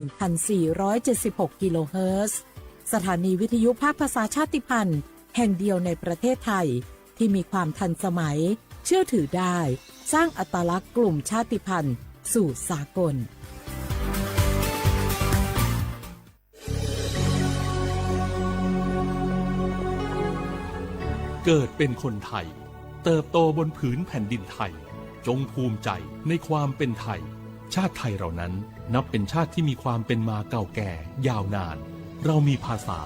หนึ่งพันสี่ร้อยเจ็ดสิบหกกิโลเฮิรตซ์ สถานีวิทยุภาคภาษาชาติพันธุ์แห่งเดียวในประเทศไทยที่มีความทันสมัย เชื่อถือได้ สร้างอัตลักษณ์กลุ่มชาติพันธุ์สู่สากล เกิดเป็นคนไทย เติบโตบนผืนแผ่นดินไทย จงภูมิใจในความเป็นไทย ชาติไทยเรานั้นนับเป็นชาติที่มีความเป็นมาเก่าแก่ยาวนาน เรามีภาษา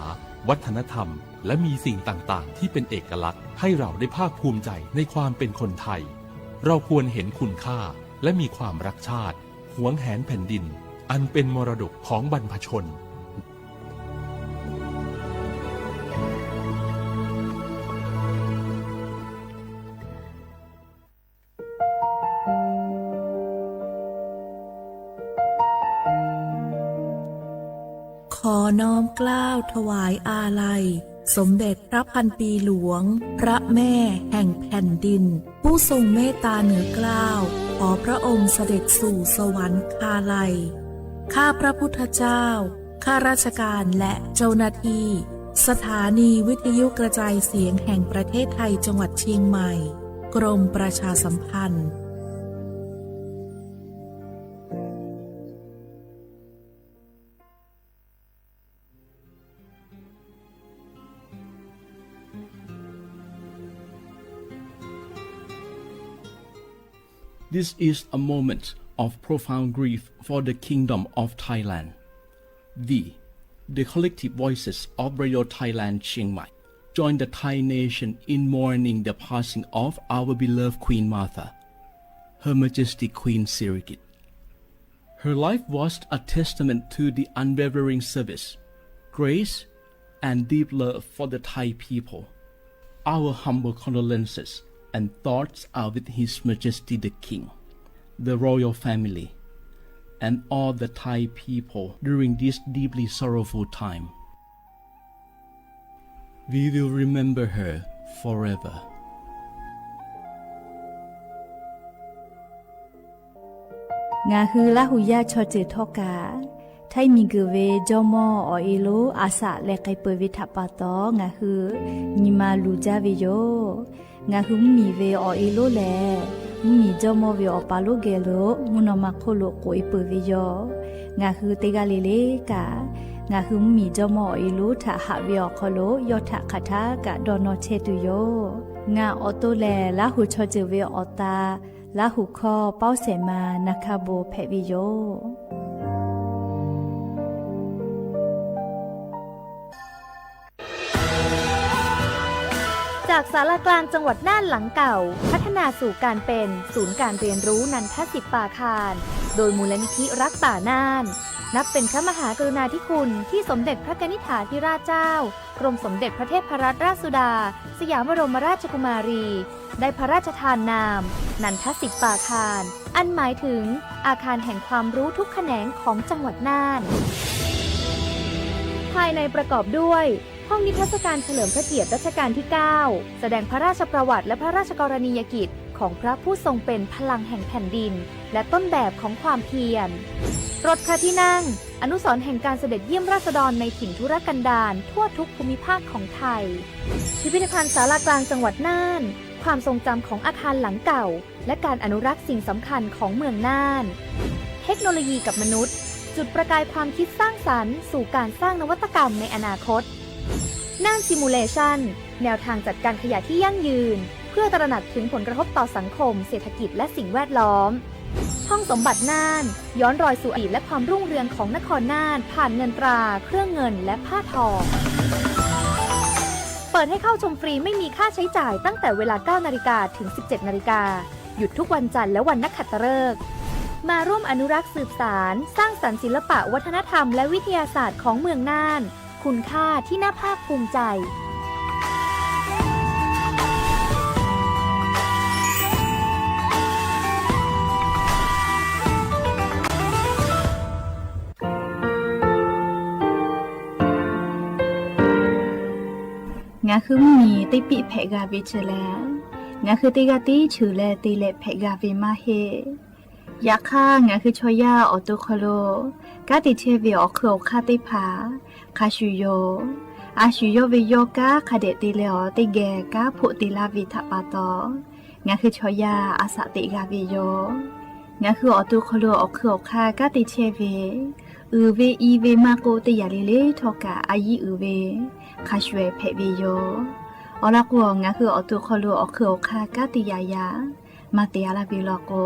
วัฒนธรรม และมีสิ่งต่างๆ ที่เป็นเอกลักษณ์ ให้เราได้ภาคภูมิใจในความเป็นคนไทย เราควรเห็นคุณค่า และมีความรักชาติ หวงแหนแผ่นดิน อันเป็นมรดกของบรรพชน ขอน้อมเกล้าถวายอาลัย สมเด็จพระพันปีหลวง พระแม่แห่งแผ่นดิน ผู้ทรงเมตตาเหนือเกล้า ขอพระองค์เสด็จสู่สวรรคาลัย ข้าพระพุทธเจ้า ข้าราชการและเจ้าหน้าที่ สถานีวิทยุกระจายเสียงแห่งประเทศไทย จังหวัดเชียงใหม่ กรมประชาสัมพันธ์ This is a moment of profound grief for the Kingdom of Thailand. We, the collective voices of Radio Thailand Chiang Mai, join the Thai nation in mourning the passing of our beloved Queen Mother, Her Majesty Queen Sirikit. Her life was a testament to the unwavering service, grace, and deep love for the Thai people. Our humble condolences and thoughts are with His Majesty the King, the royal family, and all the Thai people during this deeply sorrowful time. We will remember her forever. Ngaˬ hui Laˇ huˍ yaˇ chaw ceuˬ htawˇ kaꞈ, Htaiˇ miˬguiˬ ve jawˇmawˇ awˬ e lonˉ a shaꞈ leh k'ai peuˬ ve htaꞈ pa taw, ngaˬ hui nyi ma luˬ jaˇ ve yoˬ. Ngaˬ hui mvuhˇmiˬ ve awˬ e lonˉ lehˬ, mvuhˇmiˬ jawˇmawˇ ve awˬ pa lonˉ geh lo mvuhˇ naw ma hk'oˆ lo k'oꞈ e peuˬ ve yoˬ. Ngaˬ hui teˇ g'aˇ le le kaꞈ, ngaˬ hui mvuhˇmiˬ jawˇmawˇ awˬ e lonˉ htaꞈ haꞈ ve awˬ hk'aw lo yawˇ htaꞈ hk'aˬ htaˇ kaꞈ dawˇ nawˇ chehˇ tuˬ yoˬ. Ngaˬ awˬ to lehˬ, Laˇ huˍ chaw ceuˬ ve awˬ ta, Laˇ huˍ hkawˇ Pawˇ Sehˍ ma Naˍ hkaˇ bon hpehꞈ ve yoˬ. จากศาลากลางจังหวัดน่านหลังเก่า พัฒนาสู่การเป็นศูนย์การเรียนรู้นันทสิปปาคาร โดยมูลนิธิรักป่าน่าน นับเป็นพระมหากรุณาธิคุณที่สมเด็จพระกนิษฐาธิราชเจ้า กรมสมเด็จพระเทพรัตนราชสุดา สยามบรมราชกุมารี ได้พระราชทานนาม นันทสิปปาคาร อันหมายถึงอาคารแห่งความรู้ทุกแขนงของจังหวัดน่าน ภายในประกอบด้วย ห้องนิทรรศการเฉลิมพระเกียรติรัชกาลที่ เก้า แสดงพระราชประวัติและพระราชกรณียกิจของพระผู้ทรงเป็นพลังแห่งแผ่นดิน และต้นแบบของความเพียร รถพระที่นั่ง อนุสรณ์แห่งการเสด็จเยี่ยมราษฎรในถิ่นทุรกันดารทั่วทุกภูมิภาคของไทย พิพิธภัณฑ์ศาลากลางจังหวัดน่าน ความทรงจำของอาคารหลังเก่า และการอนุรักษ์สิ่งสำคัญของเมืองน่าน เทคโนโลยีกับมนุษย์ จุดประกายความคิดสร้างสรรค์สู่การสร้างนวัตกรรมในอนาคต น่าน Simulation แนวทางจัดการขยะที่ยั่งยืน เพื่อตระหนักถึงผลกระทบต่อสังคม เศรษฐกิจ และสิ่งแวดล้อม ห้องสมบัติน่าน ย้อนรอยสู่อดีตและความรุ่งเรืองของนครน่าน ผ่านเงินตรา เครื่องเงิน และผ้าทอ เปิดให้เข้าชมฟรีไม่มีค่าใช้จ่ายตั้งแต่เวลา เก้านาฬิกา ถึง สิบเจ็ดนาฬิกา หยุดทุกวันจันทร์และวันนักขัตฤกษ์ มาร่วมอนุรักษ์สืบสาน สร้างสรรค์ศิลปะวัฒนธรรมและวิทยาศาสตร์ของเมืองน่าน คุณค่าที่น่าภาคภูมิใจ Ngaˬ hui mvuhˇmiˬ teˇ piˆ hpehꞈ g'a ve chi lehˬ, ngaˬ hui teˇ g'aˇ tiˉ cheuˬ leh te leh hpehꞈ g'a ve maˇ heˆ. Yaꞈ hk'aˇ, ngaˬ hui chaw yaˇ awˬ to hk'aw lo kanˉ te chehˇ ve awˬ hk'eun awˬ hk'aˇ teˇ hpaˍ hk'a shuˍ yoˬ. A shu yawˇ ve yawˇ kanˉ hk'a dehꞈ te leh awˬ teˇ geh kanˉ hpoˆ te laˇ ve htaꞈ pa taw, ngaˬ hui chaw yaˇ a shaꞈ teꞈ g'a ve yoˬ. Ngaˬ hui awˬ to hk'aw lo awˬ hk'eun awˬ hk'aˇ kanˉ te chehˇ ve, uiˍ ve i ve maˇ k'oˆ, teˇ yanˇ le le htawˇ kaꞈ a yiˉ uiˍ ve hk'a shuˍ hpehꞈ ve yoˬ. Awˬ lawn k'o, ngaˬ hui awˬ to hk'aw lo awˬ hk'eun awˬ hk'aˇ kanˉ te yaꞈ yaꞈ maˇ te a laˇ ve law k'o,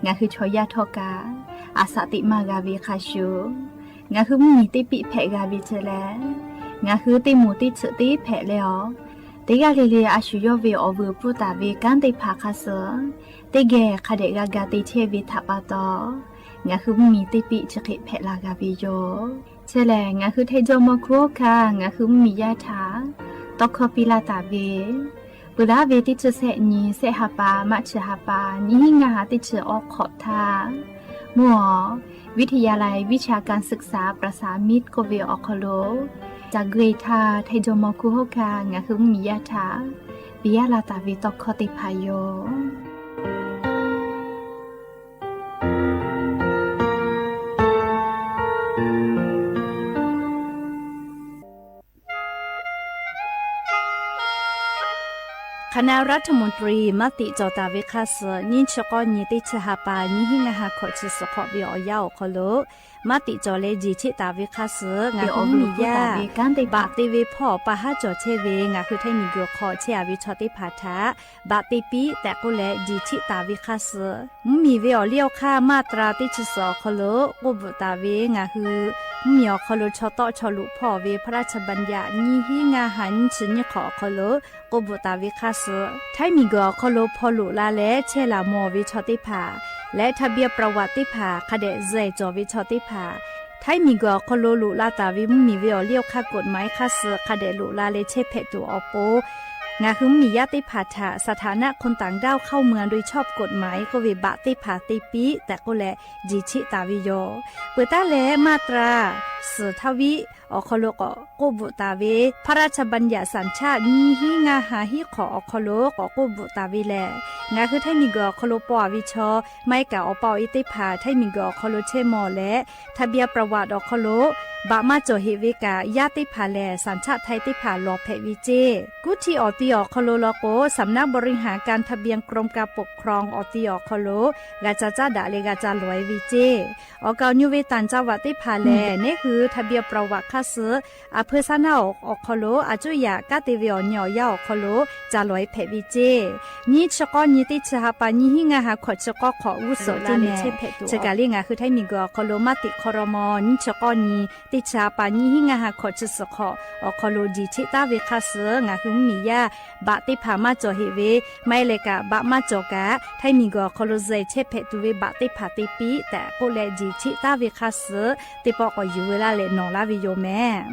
ngaˬ hui chaw yaˇ htawˇ kaꞈ a shaꞈ teꞈ maˇ g'a ve hk'a shuˍ, ngaˬ hui mvuhˇmiˬ teˇ piˆ hpehꞈ g'a ve ceh leh, ngaˬ hui teˇ moˍ teˇ tsuhꞈ teˇ hpehꞈ leh awˬ, teˇ g'aˇ le le a shu yawˇ ve awˬ vuiˬ pfuhˇ taˍ ve kanˉ teˇ hpaˍ hk'a shuˍ, teˇ geh hk'a dehꞈ g'a ga te chehˇ ve htaꞈ pa taw, ngaˬ hui mvuhˇmiˬ teˇ piˆ chi hk'e hpehꞈ la g'a ve yoˬ. Chehˇ lehˬ, ngaˬ hui Htaiˇ jawˇmawˇ hkunˉ hawˉ hkanˇ ngaˬ hui mvuhˇmiˬ yaˇ htaꞈ tawˇ hkawˇ piˇ laˇ taˍ ve, peuˬ laˉ ve teˇ chi sehˆ nyi, sehˆ ha pa maˇ chi ha pa, nyiˇ hinˉ ngaˇ ha teˇ chi awˬ hk'awꞈ htaˇ, mvuhˇ awˬ วิทยาลัยวิชาการศึกษาประสามิตร k'oˆ ve awˬ hk'aw lo ca gui htaˇ, Htaiˇ jawˇmawˇ hkunˉ hawˉ hkanˇ ngaˬ hui mvuhˇmiˬ yaˇ htaꞈ piˇ laˇ taˍ ve tawˇ hkawˇ teˇ hpaˍ yoˬ. คณะรัฐมนตรี maˇ tiꞈ cawˬ taˍ ve hk'a shuˍ, nyiˇ chi k'awˇ nyi teˇ chi ha pa nyiˇ hinˉ ngaˇ ha hkawꞈ chi suhˍ hk'awꞈ ve awˬ yanˇ awˬ hk'aw lo maˇ tiꞈ cawˬ leh jiˬ cheˆ taˍ ve hk'a shuˍ, ngaˬ hui mvuhˇmiˬ yaˇ baꞈ te ve hpawˇ awˬ pa haˉ cawˬ chehˇ ve ngaˬ hui Htaiˇ miˬguiˬ hk'aw chehˇ a ve chaw teˇ hpaˍ htaꞈ baꞈ te piˇ tehꞈ k'oˆ leh jiˬ cheˆ taˍ ve hk'a shuˍ, mvuhˇmiˬ ve awˬ liˇ awˬ hk'aˇ maˇ tra teˇ chi suhˍ awˬ hk'aw lo k'oˆ bvuhꞈ taˍ ve, ngaˬ hui mvuhˇmiˬ awˬ hk'aw lo chaw tawˆ chaw loꞈ hpawˇ ve พระราชบัญญัติ nyiˇ hinˉ ngaˇ ha nyiˇ chi nyiˇ hk'awꞈ awˬ hk'aw lo k'oˆ bvuhꞈ taˍ ve hk'a shuˍ, Htaiˇ miˬguiˬ awˬ hk'aw lo hpaw loꞈ la leh chehˇ laˬ mawˬ ve chaw teˇ hpaˍ leh ทะเบียนประวัติ teˇ hpaˍ hk'a dehꞈ zuhˬ cawˬ ve chaw teˇ hpaˍ, Htaiˇ miˬguiˬ awˬ hk'aw lo loꞈ la taˍ ve mvuhˇmiˬ ve awˬ liˇ awˬ hk'aˇ กฎหมาย hk'a shuˍ hk'a dehꞈ loꞈ la leh chehˇ hpehꞈ tuˬ awˬ pon, ngaˬ hui mvuhˇmiˬ yaˇ teˇ hpaˍ htaꞈ สถานะคนต่างด้าวเข้าเมืองโดยชอบกฎหมาย k'oˆ ve baꞈ teˇ hpaˍ te piˇ tehꞈ k'oˆ leh jiˬ cheˆ taˍ ve yoˬ. Peuˬ taˉ leh มาตรา suhˍ htaˇ viˆ awˬ hk'aw lo k'awꞈ k'oˆ bvuhꞈ taˍ ve, พระราชบัญญัติสัญชาติ nyiˇ hinˉ ngaˇ ha hiˉ hk'awꞈ awˬ hk'aw lo k'awꞈ k'oˆ bvuhꞈ taˍ ve lehˬ, ngaˬ hui Htaiˇ miˬguiˬ awˬ hk'aw lo paw a ve chaw, maˇ heˆ kaꞈ awˬ pa awˬ e teˇ hpaˍ Htaiˇ miˬguiˬ awˬ hk'aw lo chehˇ mawˬ leh ทะเบียนประวัติ awˬ hk'aw lo baꞈ maˇ cawˬ heꞈ ve kaꞈ, yaˇ teˇ hpaˍ lehˬ สัญชาติไทย teˇ hpaˍ lawˬ hpehꞈ ve ceˇ. Kuˉ htiˇ awˬ ti awˬ hk'aw lo law k'o, สำนักบริหารการทะเบียน กรมการปกครอง awˬ ti awˬ hk'aw lo g'a ca caˉ daꞈ leh g'a ca lawˬ e ve ceˇ. Awˬ kaˍ awˬ nyi ve tanˬ จังหวัด teˇ hpaˍ lehˬ, neˉ hui ทะเบียนประวัติ hk'a shuˍ, a hpeu saˉ naˆ awˬ hk'aw lo a cuˇ yaꞈ kanˉ te ve awˬ nyi awˬ yanˇ awˬ hk'aw lo ca lawˬ e hpehꞈ ve ceˇ. Nyiˇ chi k'awˇ nyi teˇ chi ha pa nyiˇ hinˉ ngaˇ ha hkawꞈ chi k'awˇ hk'awꞈ g'uˇ suhˍ ceˇ mehˍ. Chi kaˬ le ngaˬ hui Htaiˇ miˬguiˬ awˬ hk'aw lo maˇ tiꞈ hk'aw raw maw, nyiˇ chi k'awˇ nyi teˇ chi ha pa nyiˇ hinˉ ngaˇ ha hkawꞈ chi suhˍ hk'awꞈ awˬ hk'aw lo jiˬ cheˆ taˍ ve hk'a shuˍ, ngaˬ hui mvuhˇmiˬ yaˇ baꞈ teˇ hpaˍ maˇ cawˬ heꞈ ve, maˇ heˆ leh kaꞈ baꞈ maˇ cawˬ kaꞈ Htaiˇ miˬguiˬ awˬ hk'aw lo zuhˬ chehˇ hpehꞈ tuˬ ve baꞈ teˇ hpaˍ te piˇ tehꞈ k'oˆ leh jiˬ cheˆ taˍ ve hk'a shuˍ, teˇ pawˆ k'awꞈ yuˬ ve laˇ leh nawˬ laˇ ve yoˬ mehˍ.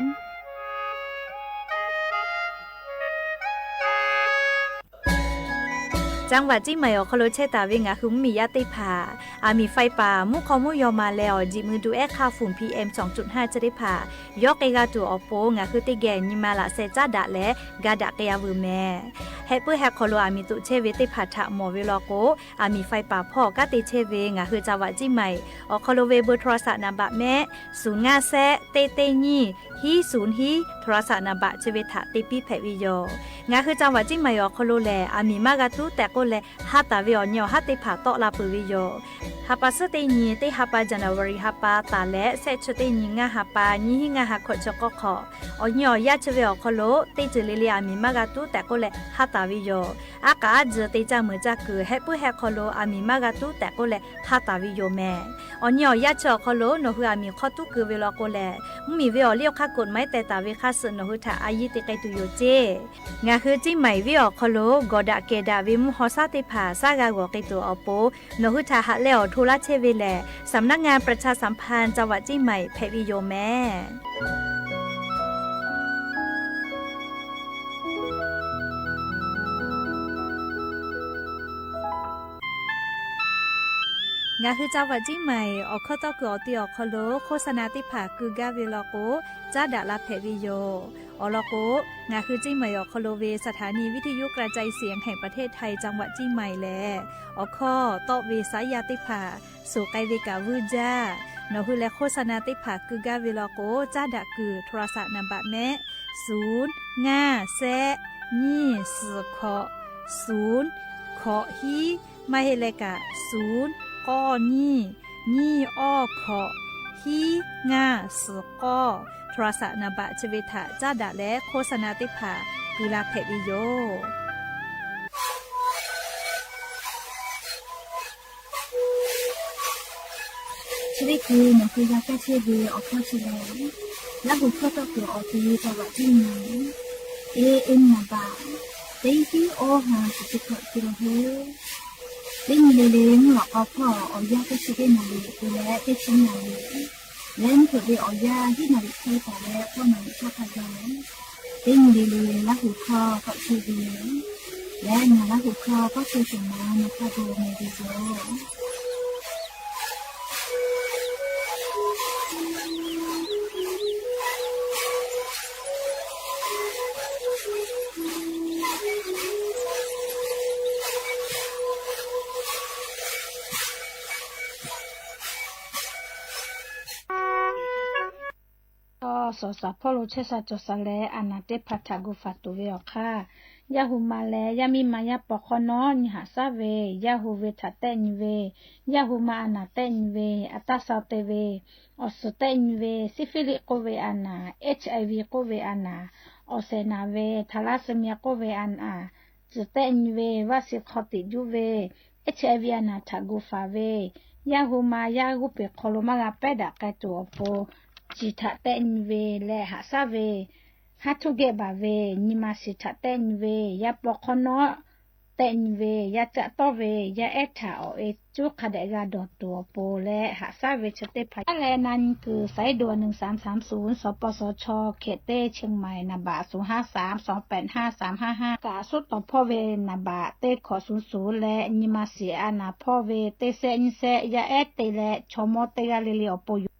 จังหวัดเชียงใหม่ awˬ hk'aw lo chehˇ taˍ ve ngaˬ hui mvuhˇmiˬ yaˇ teˇ hpaˍ, aˬ miˍ faiˇ paˍ mvuhˇ hk'aw mvuhˇ yaw ma leh awˬ jeꞈ mui du ehˉ hk'aˇ ฝุ่น PM สองจุดห้า chi teˇ hpaˍ yawˇ k'ai g'a tuˬ awˬ pon, ngaˬ hui teˇ geh nyi ma laꞈ sheh caˉ daꞈ leh ga daꞈ k'ai a veuˬ mehˍ. Heh puiˉ heh hk'aw lo aˬ miˍ toꞈ chehˇ ve teˇ hpaˍ htaꞈ mawˬ ve law k'o, aˬ miˍ faiˇ paˍ hpawˇ kanˉ te chehˇ ve ngaˬ hui จังหวัดเชียงใหม่ awˬ hk'aw lo ve เบอร์โทรศัพท์ naˍ baꞈ mehˆ ศูนย์ห้าแซะเต๊ะเต๊ะ nyiˇ hiˉ ศูนย์ hiˉ โทรศัพท์ naˍ baꞈ chi ve htaꞈ te piˇ hpehꞈ ve yoˬ. Ngaˬ hui จังหวัดเชียงใหม่ awˬ hk'aw lo lehˬ, aˬ miˍ maˇ g'a tuˉ tehꞈ k'oˆ leh ha taˍ ve awˬ nyi awˬ haˉ teˇ hpaˍ tawˆ la peuˬ ve yoˬ. Ha pa suhˉ teˇ nyi teˇ ha pa January ha pa taˍ leh, shehˆ chi teˇ nyi ngaˇ ha pa nyiˇ hinˉ ngaˇ ha hkawꞈ chi k'awˇ hk'awꞈ, awˬ nyi awˬ yaˇ chi ve awˬ hk'aw lo teˇ ceuˬ le le aˬ miˍ maˇ g'a tuˉ tehꞈ k'oˆ leh ha taˍ ve yoˬ. Aˉ k'aꞈ aˉ tzuhˬ te caˇ meuˍ caˇ kuiˬ heh puiˉ heh hk'aw lo aˬ miˍ maˇ g'a tuˉ tehꞈ k'oˆ leh ha taˍ ve yoˬ mehˍ. Awˬ nyi awˬ yaˇ chi awˬ hk'aw lo nawˬ hui aˬ miˍ hk'aw tuˉ keu ve law k'o lehˬ, mvuhˇmiˬ ve awˬ liˇ awˬ hk'aˇ กฎหมาย teh taˍ ve hk'a shuˍ nawˬ hui htaꞈ a yiˉ te k'ai tuˬ yoˬ ceˇ. Ngaˬ hui Ciˉ maiˍ viˉ awˬ hk'aw lo gawˬ daꞈ kehˬ daꞈ ve mvuhˇ haw shaˉ teˇ hpaˍ shaˉ g'a g'awˬ k'ai tuˬ awˬ pon, nawˬ hui htaꞈ haꞈ leh awˬ hto laˇ chehˇ ve lehˬ, สำนักงานประชาสัมพันธ์จังหวัดเชียงใหม่ hpehꞈ ve yoˬ mehˍ. Ngaˬ hui จังหวัดเชียงใหม่ awˬ hkawˇ tawˇ kuiˬ awˬ ti awˬ hk'aw lo โฆษณา teˇ hpaˍ keu gaˇ ve law k'o, caˉ daꞈ la hpehꞈ ve yoˬ. Awˬ lawn k'o, ngaˬ hui เชียงใหม่ awˬ hk'aw lo ve สถานีวิทยุกระจายเสียงแห่งประเทศไทย จังหวัดเชียงใหม่ lehˬ, awˬ hkawˇ tawˆ ve saˉ yaˇ teˇ hpaˍ suhˍ k'ai ve kaꞈ vuiˇ jaˇ. Nawˬ hui leh โฆษณา teˇ hpaˍ keu gaˇ ve law k'o, caˉ daꞈ kuiˬ โทรศัพท์ naˍ baꞈ mehˆ, suˍ ngaˇ shehˆ nyiˇ suhˍ hkawꞈ suˍ hkawꞈ hiˉ, maˇ heˆ leh kaꞈ suˍ k'awˇ nyiˇ nyiˇ awˇ hkawꞈ hiˉ ngaˇ suhˍ k'awˇ โทรศัพท์ naˍ baꞈ chi ve htaꞈ caˉ daꞈ leh โฆษณา teˇ hpaˍ keu la hpehꞈ ve yoˬ. Chi teˇ hkui nawˬ hui g'a kaˇ chehˇ ve awˬ hkawˇ chi lehˬ, Laˇ huˍ hkawˇ tawˇ kuiˬ awˬ ti จังหวัดเชียงใหม่ A M naˍ baꞈ teˇ hiˉ awˇ ha suhˍ chi hkawꞈ kiˬ lawˬ hui. Teˇ nyi le le mvuhˇ lawꞈ k'aw hpawˇ awˬ yanˇ teˇ chi teˇ naˍ riˍ te leh teˇ chi naˍ riˍ leh mvuhˇ hpeuꞈ ve awˬ yanˇ hiˉ naˍ riˍ hk'e taˍ leh k'awˇ naˍ riˍ htaˇ hk'a gaˬ, teˇ nyi le le Laˇ huˍ hkawˇ tawˇ chehˇ ve lehˬ, ngaˬ Laˇ huˍ hkawˇ kawˇ chehˇ shehˍ ma nawˬ hk'a gaˬ meh ve yoˬ. Awˬ suhˍ shaˍ hpawˇ lo chehˇ sha cawˬ sha leh a naˍ teˇ hpaˍ htaꞈ gu faˍ tuˬ ve awˬ hk'aˇ, yaˇ hu ma leh yaˇ miˇ ma yaˇ paw hk'awˇ nawˉ nyi haꞈ shaˉ ve, yaˇ hu ve htaꞈ tehˆ nyi ve, yaˇ hu ma a naˍ tehˆ nyi ve, a taˇ sha te ve, awˬ suhˍ tehˆ nyi ve, siˉ fiˉ liˆ k'oˆ ve a naˍ, H I V k'oˆ ve a naˍ, awˬ shehˍ naˍ ve, thaˍ laˇ suh mya k'oˆ ve a naˍ, tcuhˬ tehˆ nyi ve, vaˇ shiˍ hk'aw tiꞈ juˇ ve, H I V a naˍ htaꞈ gu faˍ ve, yaˇ hu ma yaˇ g'uˇ peˬ hk'aw lo maˇ g'a pehˉ daꞈ k'ai tuˬ awˬ pon, ciˬ htaꞈ tehˆ nyi ve leh haꞈ shaˉ ve, haˉ htuˇ gehˆ baˬ ve, nyi ma shiˍ htaꞈ tehˆ nyi ve, yaˇ paw hk'awˇ nawˉ tehˆ nyi ve, yaˇ caˆ tawˇ ve, yaˇ ehˉ htaꞈ awˬ e cuˉ hk'a dehꞈ g'a dawˬ tuˬ awˬ pon leh haꞈ shaˉ ve chi teˇ hpaˍ yaˇ leh na nyi kuiˬ สายด่วน หนึ่งสามสามศูนย์ สปสช เขตเต้ เชียงใหม่ naˍ baꞈ suhˍ haˉ สามสองแปดห้าสามห้าห้า kaꞈ suhˉ tawˍ hpawˇ ve naˍ baꞈ teˇ hkawꞈ suhˍ suhˍ leh nyi ma shiˍ a naˍ hpawˇ ve teˇ shehˆ nyiˇ shehˆ yaˇ ehˉ te leh chaw mawˇ teˇ g'aˇ le le awˬ pon yoˬ.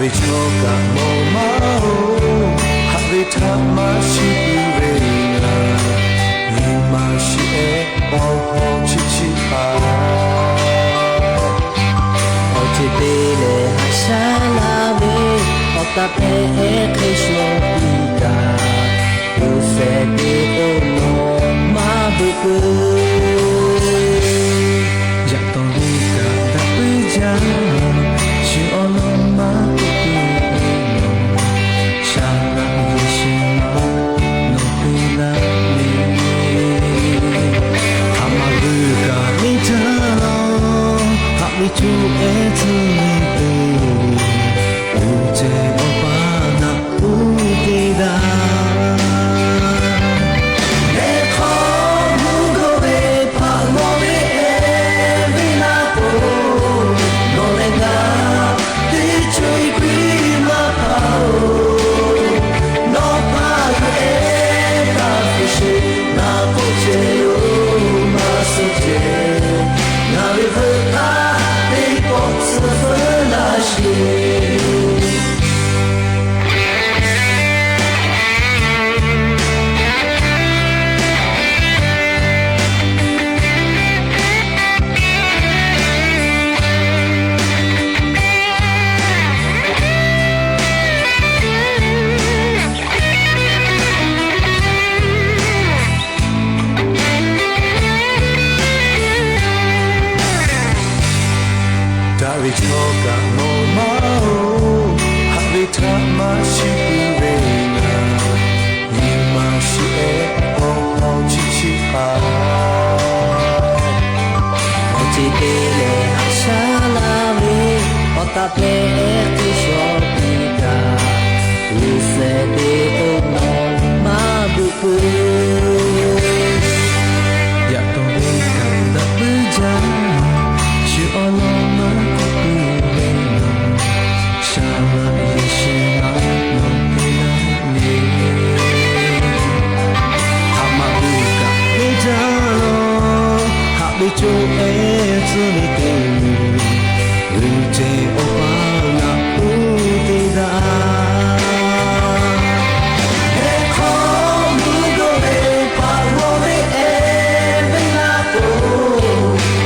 Ve chaw kaꞈ mawˬ maˇ-oˬ, haꞈ ve htaˇ maˇ shuˍ puiˉ ve, nyi ma shiˍ-ehˉ awˬ hawˉ chi chi pa. Awˬ ceuˬ te leh haꞈ shaˉ laˇ ve, awˬ taˍ hpehꞈ-ehˉ hk'e shawˍ piˇ kaꞈ, g'uˇ sehˍ te k'o nawˬ maˇ beuꞈ peuˬ. Yaꞈ taw ve kaꞈ daꞈ puiˉ jaˇ, shu awˬ lawn maˇ k'oˆ piˇ ve, shaˍ laꞈ Yeˍsuˆ nawˬ te laˇ ve. Haꞈ maˍ g'uiˬ kaꞈ neˇ jaˇ laˇ, haꞈ ve co ehˉ tcuh ve te, uˉ ceh awˬ pa naꞈ uˉ te daꞈ. Leh hk'aw mvuhˇ g'awˇ ve hpaꞈ g'awˇ ve ehˉ ve laˇ k'o, nawˬ leh ngaˬ teˇ co-e piˇ maˇ hpaˇ-oˬ, nawˬ hpaˇ g'uiˬ ehˉ taˇ hpu sheˍ, naˬ k'oˆ ceh yoˬ maˇ suh ceh, ngaˬ ve veuꞈ htaˇ teˇ pawˆ tcuh feuˉ laˇ sheˍ. Daꞈ ve chaw kaꞈ mawˬ maˇ-oˬ, haꞈ ve htaˇ maˇ shuˍ puiˉ ve, nyi ma shiˍ-ehˉ awˬ hawˉ chi chi pa. Awˬ ceuˬ te leh haꞈ shaˉ laˇ ve, awˬ taˍ hpehꞈ-ehˉ hk'e shawˍ piˇ kaꞈ, g'uˇ sehˍ te k'o nawˬ maˇ beuꞈ peuˬ. Yaꞈ taw ve kaꞈ daꞈ puiˉ jaˇ, shu awˬ lawn maˇ k'oˆ puiˉ ve, shaˍ laꞈ Yeˍsuˆ nawˬ te laˇ ve. Haꞈ maˍ g'uiˬ kaꞈ neˇ jaˇ laˇ, haꞈ ve co ehˉ tcuh ve te, uˉ ceh awˬ pa naꞈ uˉ te daꞈ. Hk'aw mvuhˇ g'awˇ ve hpaꞈ g'awˇ ve ehˉ ve laˇ k'o,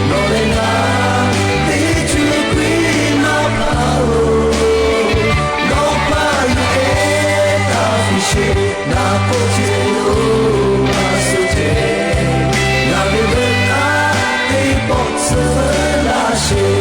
nawˬ leh ngaˬ teˇ co-e piˇ maˇ hpaˇ-oˬ, nawˬ hpaˇ g'uiˬ ehˉ taˇ hpu sheˍ, naˬ k'oˆ ceh yoˬ maˇ suh ceh, ngaˬ ve veuꞈ htaˇ teˇ pawˆ tcuh feuˉ laˇ sheˍ.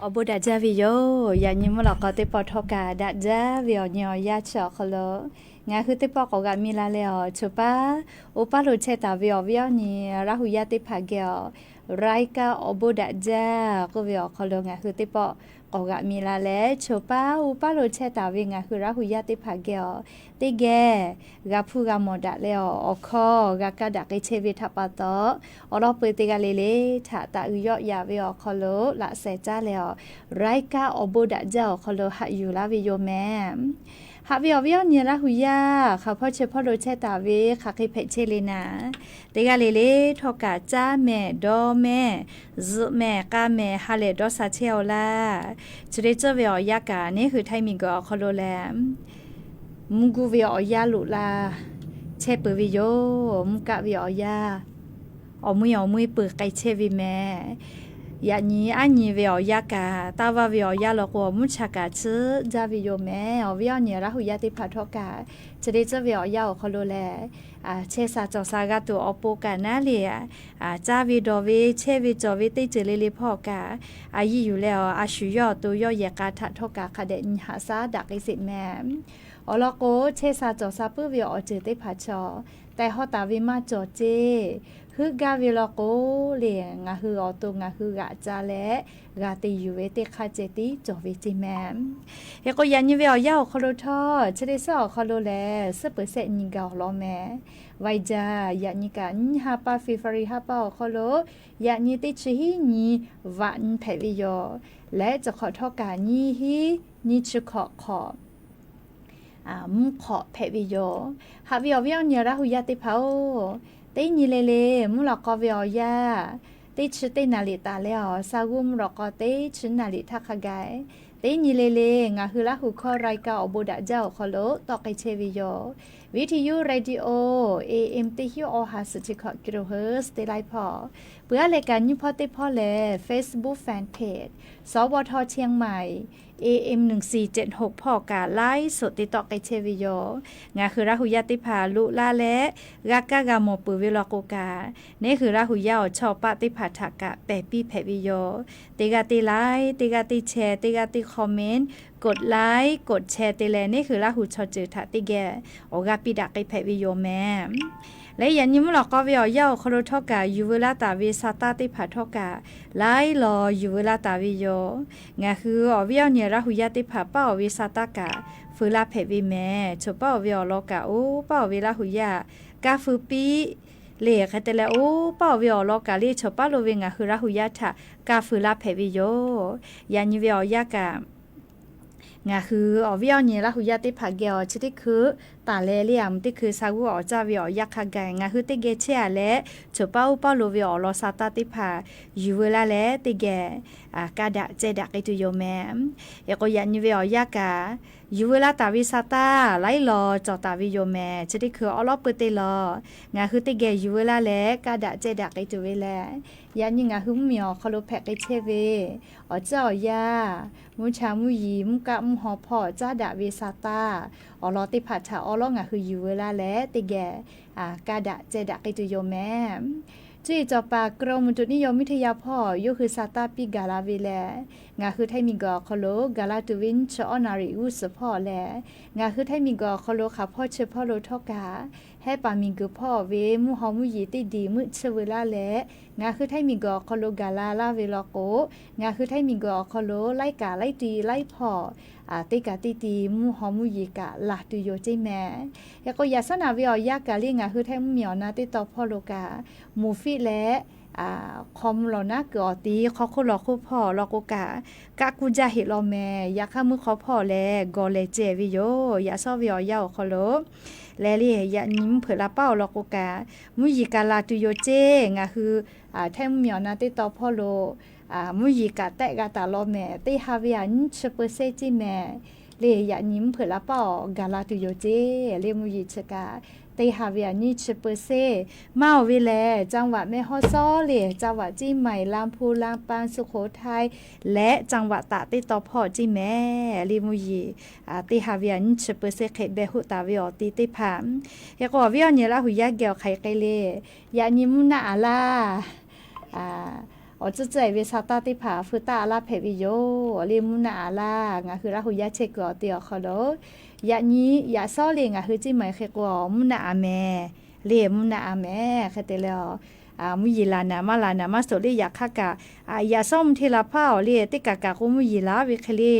Awˬ bon daꞈ jaˇ ve yoˬ. Yaꞈ nyi mvuhˇ lawꞈ k'aw teˇ pawˆ htawˇ kaꞈ daꞈ jaˇ ve awˬ nyi awˬ yanˇ chi awˬ hk'aw lo ngaˬ hui teˇ pawˆ k'awꞈ g'aꞈ mi la leh awˬ, choˬ paˇ oˇ paˇ lo chehˇ taˍ ve awˬ viˉ awˬ nyi Laˇ hu yaˇ teˇ hpaˍ geh awˬ, รายการ Awˬ bon daꞈ jaˇ k'oˆ ve awˬ hk'aw lo ngaˬ hui teˇ pawˆ k'awꞈ g'aꞈ mi la leh, choˬ paˇ oˇ paˇ lo chehˇ taˍ ve ngaˬ hui Laˇ hu yaˇ teˇ hpaˍ geh awˬ, teˇ geh g'a hpuˇ g'a mawˬ daꞈ leh awˬ, awˬ hkawˇ g'a kaˇ daꞈ k'ai chehˇ ve htaꞈ pa taw, awˬ lawn peu teˇ g'aˇ le le htaꞈ taꞈ g'uiˬ yawˆ yaꞈ ve awˬ hk'aw lo laꞈ shehˍ caˉ leh awˬ, รายการ Awˬ bon daꞈ jaˇ awˬ hk'aw lo haꞈ yuˬ laˇ ve yoˬ mehˍ. Haꞈ ve awˬ viˉ awˬ nyi Laˇ hu yaˇ hk'aˬ hpawˇ chi hpawˇ lo chehˇ taˍ ve hk'aˬ hk'e hpehꞈ chehˇ le naˍ, teˇ g'aˇ le le htawˇ kaꞈ caˇ mehˍ, dawˇ mehˍ, zuhꞈ mehˍ, k'a mehˍ, ha lehˬ dawˇ sha chehˇ-oˆ laˇ. Chi te tcuhˇ ve awˬ yanˇ kaꞈ neˇ hui Htaiˇ miˬguiˬ awˬ hk'aw lo lehˬ, mvuhˇ guˇ ve awˬ yanˇ loꞈ la chehˇ peuˬ ve yoˬ. Mvuhˇ kaˆ ve awˬ yanˇ awˬ mvuhˇ awˬ mvuhˇ peuˬ k'ai chehˇ ve mehˍ. Yaꞈ nyi aˉ nyi ve awˬ yanˇ kaꞈ, taˇ vaˇ ve awˬ yanˇ law k'o, awˬ mvuhˇ cha kaꞈ tsuhˇ jaˇ ve yoˬ mehˍ. Awˬ viˉ awˬ nyi Laˇ hu yaˇ teˇ hpaˍ htawˇ kaꞈ, chi te tcuhˇ ve awˬ yanˇ awˬ hk'aw lo lehˬ, chehˇ sha cawˬ sha g'a tuˬ awˬ pon kaꞈ naˉ le, caˇ ve dawˬ ve chehˇ ve cawˬ ve teˇ ceuˬ le le hpawˇ kaꞈ, a yiˇ yuˬ leh awˬ a shu yawˇ awˬ to yawˇ yehˬ k'a htaꞈ htawˇ kaꞈ hk'a dehꞈ nyi haꞈ shaˉ daꞈ k'ai sheˍ mehˍ. Awˬ lawn k'o, chehˇ sha cawˬ sha puiˉ ve awˬ ceuˬ teˇ hpaˍ chaw teh hawˇ taˍ ve maˇ cawˬ ceˇ. Heuˆ gaˇ ve law k'o, le ngaˬ hui awˬ to ngaˬ hui g'aꞈ ca leh g'a te yuˬ ve teˇ hk'aˇ ceh tiˉ cawˬ ve ceˇ mehˍ. Hk'e k'o, yaꞈ nyi ve awˬ yanˇ awˬ hk'aw lo htawˇ, chi teˇ suhˉ awˬ hk'aw lo lehˬ, suhˉ peuˬ sehˆ nyi gaˬ awˬ lawn mehˍ. Vaiˇ jaˇ, yaꞈ nyi kaꞈ nyiˇ ha pa February ha pa awˬ hk'aw lo, yaꞈ nyi teˇ chi hiˉ nyi vaꞈ nyi hpehꞈ ve yoˬ. Leh chi hk'awꞈ htawˇ kaꞈ nyiˇ hiˉ nyi chi hk'awꞈ hk'awꞈ mvuhˇ hk'awꞈ hpehꞈ ve yoˬ. Haꞈ ve awˬ viˉ awˬ nyi Laˇ hu yaˇ teˇ hpaˍ-oˬ, teˇ nyi le le mvuhˇ lawꞈ k'aw ve awˬ yanˇ, teˇ chi teˇ naˍ riˍ taˍ leh awˬ, sa g'uˇ mvuhˇ lawꞈ k'aw teˇ chi naˍ riˍ htaˇ hk'a gaˬ, teˇ nyi le le ngaˬ hui Laˇ hu hkawˇ รายการ awˬ bon daꞈ jaˇ awˬ hk'aw lo tawˆ k'ai chehˇ ve yoˬ. Viˉ hti yuˇ radio, A M teˇ hiˉ awˬ ha suhˍ chi hkawꞈ kilohertz teˇ laiˉ hpawˇ, peuˬ aˉ leh kaꞈ nyiˇ hpawˇ teˇ hpawˇ lehˬ, Facebook fan page สวท เชียงใหม่ A M หนึ่งสี่เจ็ดหก hpawˇ kaꞈ ไลฟ์สด te tawˆ k'ai chehˇ ve yoˬ. Ngaˬ hui Laˇ hu yaˇ teˇ hpaˍ loꞈ laˇ leh g'a kaˇ g'a mawˬ peuˬ ve law k'o kaꞈ, neˇ hui Laˇ hu yaˇ awˬ chawˇ paˆ teˇ hpaˍ htaꞈ kaꞈ pehˬ piˇ hpehꞈ ve yoˬ. Teˇ g'aˇ teˇ like, teˇ g'aˇ teˇ share, teˇ g'aˇ teˇ comment, กด like, กด share te leh neˇ hui Laˇ hu chaw ceuˬ htaꞈ teˇ geh awˬ g'aˇ piˇ daꞈ k'ai hpehꞈ ve yoˬ mehˍ. Leh yaꞈ nyi mvuhˇ lawꞈ k'aw ve awˬ yanˇ awˬ hk'aw lo htawˇ kaꞈ yuˬ veu laˇ taˍ ve sa taˇ teˇ hpaˍ htawˇ kaꞈ laiˉ law yuˬ veu laˇ taˍ ve yoˬ. Ngaˬ hui awˬ viˉ awˬ nyi Laˇ hu yaˇ teˇ hpaˍ paˇ awˬ ve sa taˇ kaꞈ feu laˇ hpehꞈ ve mehˍ. Choˬ paˉ awˬ ve awˬ lawn kaꞈ oˇ paˇ awˬ ve Laˇ hu yaˇ kaˇ feu piˇ le. Hk'e te leh oˇ paˇ awˬ ve awˬ lawn kaꞈ le choˬ paˉ lo ve ngaˬ hui Laˇ hu yaˇ htaꞈ kaˇ feu laˇ hpehꞈ ve yoˬ. Yaꞈ nyi ve awˬ yanˇ kaꞈ ngaˬ hui awˬ viˉ awˬ nyi Laˇ hu yaˇ teˇ hpaˍ geh awˬ chi teˇ hkui taˍ leh le, aˬ mvuh teˇ hkui sa g'uˇ awˬ caˇ ve awˬ yanˇ hk'a gaˬ ngaˬ hui teˇ geh chehˇ a leh, choˬ paˇ oˇ paˇ lo ve awˬ lawn sa taˇ teˇ hpaˍ yuˬ veu laˇ leh teˇ geh kaˇ daꞈ ceh daꞈ k'ai tuˬ yoˬ mehˍ. Hk'e k'o yaꞈ nyi ve awˬ yanˇ kaꞈ yuˬ veu laˇ taˍ ve sa taˇ laiˉ law cawˬ taˍ ve yoˬ mehˍ. Chi teˇ hkui awˉ lawˉ peu te law ngaˬ hui teˇ geh yuˬ veu laˇ leh kaˇ daꞈ ceh daꞈ k'ai tuˬ ve lehˬ, yaꞈ nyi ngaˬ hui mvuhˇmiˬ awˬ hk'aw lo hpehꞈ k'ai chehˇ ve awˬ ciˉ awˬ yanˇ, mvuhˇ cha mvuhˇ yeˬ, mvuhˇ kaˆ mvuhˇ haw hpawˇ caˉ daꞈ ve sa taˇ awˬ lawn teˇ hpaˍ htaꞈ awˉ lawˉ ngaˬ hui yuˬ veu laˇ leh teˇ geh kaˇ daꞈ ceh daꞈ k'ai tuˬ yoˬ mehˍ. Cuˇ yiˍ cawˬ paˍ กรมอุตุนิยมวิทยา hpawˇ yawˇ hui sa taˇ piˇ gaˬ la ve lehˬ, ngaˬ hui Htaiˇ miˬguiˬ awˬ hk'aw lo gaˬ la tuˬ ve nyiˇ chi awˉ naˍ riˍ g'uˇ suhˍ hpawˇ lehˬ, ngaˬ hui Htaiˇ miˬguiˬ awˬ hk'aw lo hk'aˬ hpawˇ chi hpawˇ lo htawˇ kaꞈ, hehˉ paˍ miˬguiˬ hpawˇ ve mvuhˇ haw mvuhˇ yeˬ teˇ diˬ meuˆ chiˇ veu laˇ leh, ngaˬ hui Htaiˇ miˬguiˬ awˬ hk'aw lo gaˬ la laˇ ve law k'o, ngaˬ hui Htaiˇ miˬguiˬ awˬ hk'aw lo laiˉ kaꞈ laiˉ ti laiˉ hpawˇ teˇ kaꞈ teˇ ti mvuhˇ haw mvuhˇ yeˬ kaꞈ laˬ tuˬ yoˬ ceˇ mehˍ. Hk'e k'o yaꞈ shawˉ naꞈ ve awˬ yanˇ kaꞈ le ngaˬ hui Htaiˇ mvuhˇmiˬ awˬ na teˇ taw hpawˇ lo kaꞈ, moˍ fiˆ leh hk'aw mvuh lawˬ naˉ kuiˬ awˬ ti hk'aw hk'oˆ lawˬ hk'oˆ hpawˇ law k'o kaꞈ, kaˆ kuˇ jaˇ heꞈ law mehˍ. Yaꞈ hk'aˇ mvuhˇ hk'aw hpawˇ lehˬ gawˬ lehˬ ceh ve yoˬ. Yaꞈ shawˉ ve awˬ yanˇ awˬ hk'aw lo lehˬ le, yaꞈ nyi mvuhˇ hpeuꞈ la paˉ awˬ lawn k'o kaꞈ, mvuhˇ yeˬ kaꞈ laˬ tuˬ yoˬ ceˇ. Ngaˬ hui Htaiˇ mvuhˇmiˬ awˬ na teˇ taw hpawˇ lo mvuhˇ yeˬ kaꞈ tehˆ g'a taˍ law mehˍ. Teˇ ha ve aꞈ nyiˇ chi peu sehˉ ceˇ mehˍ. Le yaꞈ nyi mvuhˇ hpeuꞈ la paˉ awˬ gaˬ la tuˬ yoˬ ceˇ. Le mvuhˇ yeˬ chi kaꞈ teˇ ha ve aꞈ nyiˇ chi peu sehˉ maˇ awˬ ve lehˬ, จังหวัดแม่ฮ่องสอน le จังหวัดเชียงใหม่ ลำพูน ลำปาง สุโขทัย leh จังหวัดตาก teˇ taw hpawˇ ceˇ mehˍ. Le mvuhˇ yeˬ teˇ ha ve aꞈ nyiˇ chi peu sehˉ hk'e beh hoˆ taˍ ve awˬ ti teˇ hpaˍ. Hk'e k'o awˬ viˉ awˬ nyi Laˇ hu yaˇ geh awˬ hk'aˬ hk'e le, yaꞈ nyi mvuhˇ naˆ aˍ laˇ awˬ tcuhˉ tcuhˉ e ve sa taˇ teˇ hpaˍ feu taˆ a laˇ hpehꞈ ve yoˬ. Le mvuhˇ naˆ aˍ laˇ ngaˬ hui Laˇ hu yaˇ chehˇ kuiˬ awˬ ti awˬ hk'aw lo, yaꞈ nyi yaꞈ shawˉ le ngaˬ hui ceˇ maˬ hk'e k'o mvuhˇ naˆ aˍ mehˍ. Le mvuhˇ naˆ aˍ mehˍ hk'e te leh, mvuhˇ yeˬ laˬ naˍ maˇ laˬ naˍ maˇ suhˍ le yaꞈ hk'aˇ kaꞈ, yaꞈ shawˉ mvuhˇ hteˇ la hpaˇ awˬ le teˇ kaˬ kaˬ k'o mvuhˇ yeˬ laˬ ve hk'e le,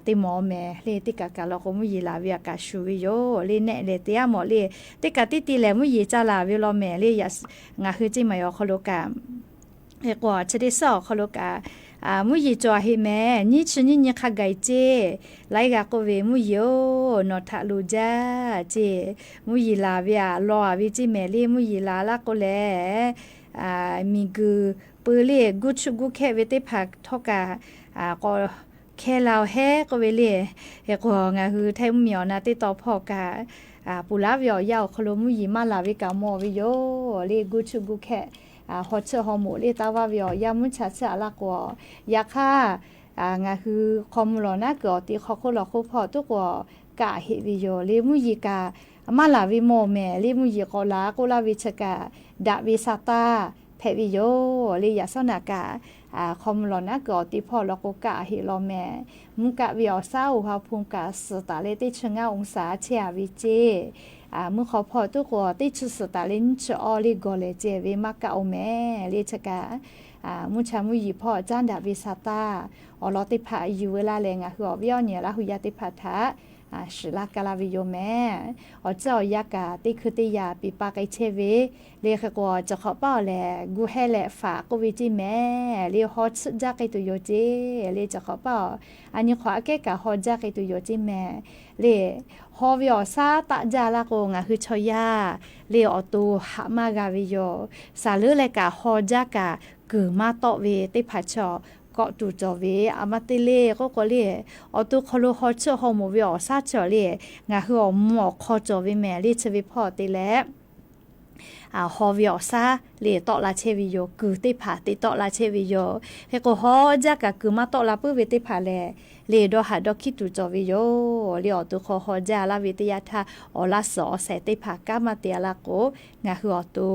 teˇ mawˬ mehˍ. Le teˇ kaˬ kaˬ law k'o mvuhˇ yeˬ laˬ ve aꞈ kaꞈ shuˍ ve yoˬ. Le nehˆ lehˬ te aˉ mawˬ le, teˇ kaˬ teˇ ti lehˬ mvuhˇ yeˬ ca laˬ ve law mehˍ. Le ngaˬ hui ceˇ maˬ awˬ hk'aw lo kaꞈ, hk'e k'o chi teˇ suhˉ awˬ hk'aw lo kaꞈ mvuhˇ yeˬ cawˬ heꞈ mehˍ. Nyiˇ chi nyiˇ nyi hk'a gaˬ ceˇ laiˉ g'a k'oˆ ve, mvuhˇ yeˬ-oˬ, nawˬ htaꞈ loˍ jaˇ ceˇ. Mvuhˇ yeˬ laˬ ve aꞈ law a ve ceˇ mehˍ. Le mvuhˇ yeˬ laˬ laˇ k'o lehˬ, miˬguiˬ peu le guˇ chuˆ guˇ hkehˆ ve teˇ hpaˍ htawˇ kaꞈ k'awꞈ hkehˇ la-o hehˉ k'oˆ ve le. Hk'e k'o ngaˬ hui Htaiˇ mvuhˇmiˬ awˬ na teˇ taw hpawˇ kaꞈ, ponˬ laˇ ve awˬ yanˇ awˬ hk'aw lo mvuhˇ yeˬ maˇ laˬ ve kaꞈ mawˬ ve yoˬ. Le guˇ chuˆ guˇ hkehˆ, haw chuˆ haw moꞈ le taˇ vaˇ ve awˬ yanˇ mvuhˇ cha chiˇ a laˇ k'o, yaꞈ hk'aˇ ngaˬ hui hk'aw mvuh lawˬ naˉ kuiˬ awˬ ti hk'aw hk'oˆ lawˬ hk'oˆ hpawˇ tuˉ k'o kaꞈ heꞈ ve yoˬ. Le mvuhˇ yeˬ kaꞈ maˇ laˬ ve mawˬ mehˍ. Le mvuhˇ yeˬ k'awꞈ laˬ k'oˆ laˇ ve chi kaꞈ daꞈ ve sa taˇ hpehꞈ ve yoˬ. Le yaꞈ shawˉ naꞈ kaꞈ hk'aw mvuh lawˬ naˉ kuiˬ awˬ ti hpawˇ law k'o kaꞈ heꞈ law mehˍ. Mvuhˇ kaˆ ve awˬ shaˉ oˬ ha hpu kaꞈ suhˍ taˍ leh teˇ chi ngaˇ องศา chehˇ a ve ceˇ. mvuhˇ hk'aw hpawˇ tuˉ k'o teˇ chi suhˍ taˍ leh nyiˇ chi awˇ le gawˬ lehˬ ceh ve maˇ kaˆ oˬ mehˍ le. Chi kaꞈ mvuhˇ cha mvuhˇ yiˍ hpawˇ caˉ daꞈ ve sa taˇ awˬ lawn teˇ hpaˍ yuˬ veu laˇ leh ngaˬ hui awˬ viˉ awˬ nyi Laˇ hu yaˇ teˇ hpaˍ htaꞈ shiˍ laˇ kaˇ laˇ ve yoˬ mehˍ. Awˬ tcuhˉ awˬ yanˇ kaꞈ teˇ hkui teˇ yanˇ piˍ pa k'ai chehˇ ve le. Hk'e k'o, Chi hk'awꞈ paˆ awˬ lehˬ gu hehˇ leh faꞈ k'oˆ ve ceˇ mehˍ le. Haw tsuhˆ jaˇ k'ai tuˬ yoˬ ceˇ le. Chi hk'awꞈ paˆ awˬ a nyi hk'awꞈ aꞈ kehˉ kaꞈ haw jaˇ k'ai tuˬ yoˬ ceˇ mehˍ le. Haw ve awˬ shaˉ taˆ jaˇ laˇ k'o, ngaˬ hui chaw yaˇ le awˬ to haꞈ maˇ g'a ve yoˬ. Saˍ leuˉ leh kaꞈ haw jaˇ kaꞈ kuiˬ maˇ tawˆ ve teˇ hpaˍ chaw kawꞈ tuˬ cawˬ ve. A ma te le k'oˆ k'o le, awˬ to hk'aw lo haw tsuhˆ haw moˍ ve awˬ shaˉ cawˬ le, ngaˬ hui awˬ mvuh awˬ hk'aw cawˬ ve mehˍ le. Chi ve hpawˇ te leh haw ve awˬ shaˉ le tawˆ la chehˇ ve yoˬ. Kuiˬ teˇ hpaˍ te tawˆ la chehˇ ve yoˬ. Hk'e k'o, haw jaˇ kaꞈ kuiˬ maˇ tawˆ la puiˉ ve teˇ hpaˍ lehˬ le dawˇ haˍ dawˇ hkiˉ tuˬ cawˬ ve yoˬ le. Awˬ to hk'aw haw jaˇ laˇ ve teˇ yanˇ htaˇ, awˬ laˇ suhˍ awˬ shehˍ teˇ hpaˍ kanˉ maˇ te a laˇ k'o, ngaˬ hui awˬ to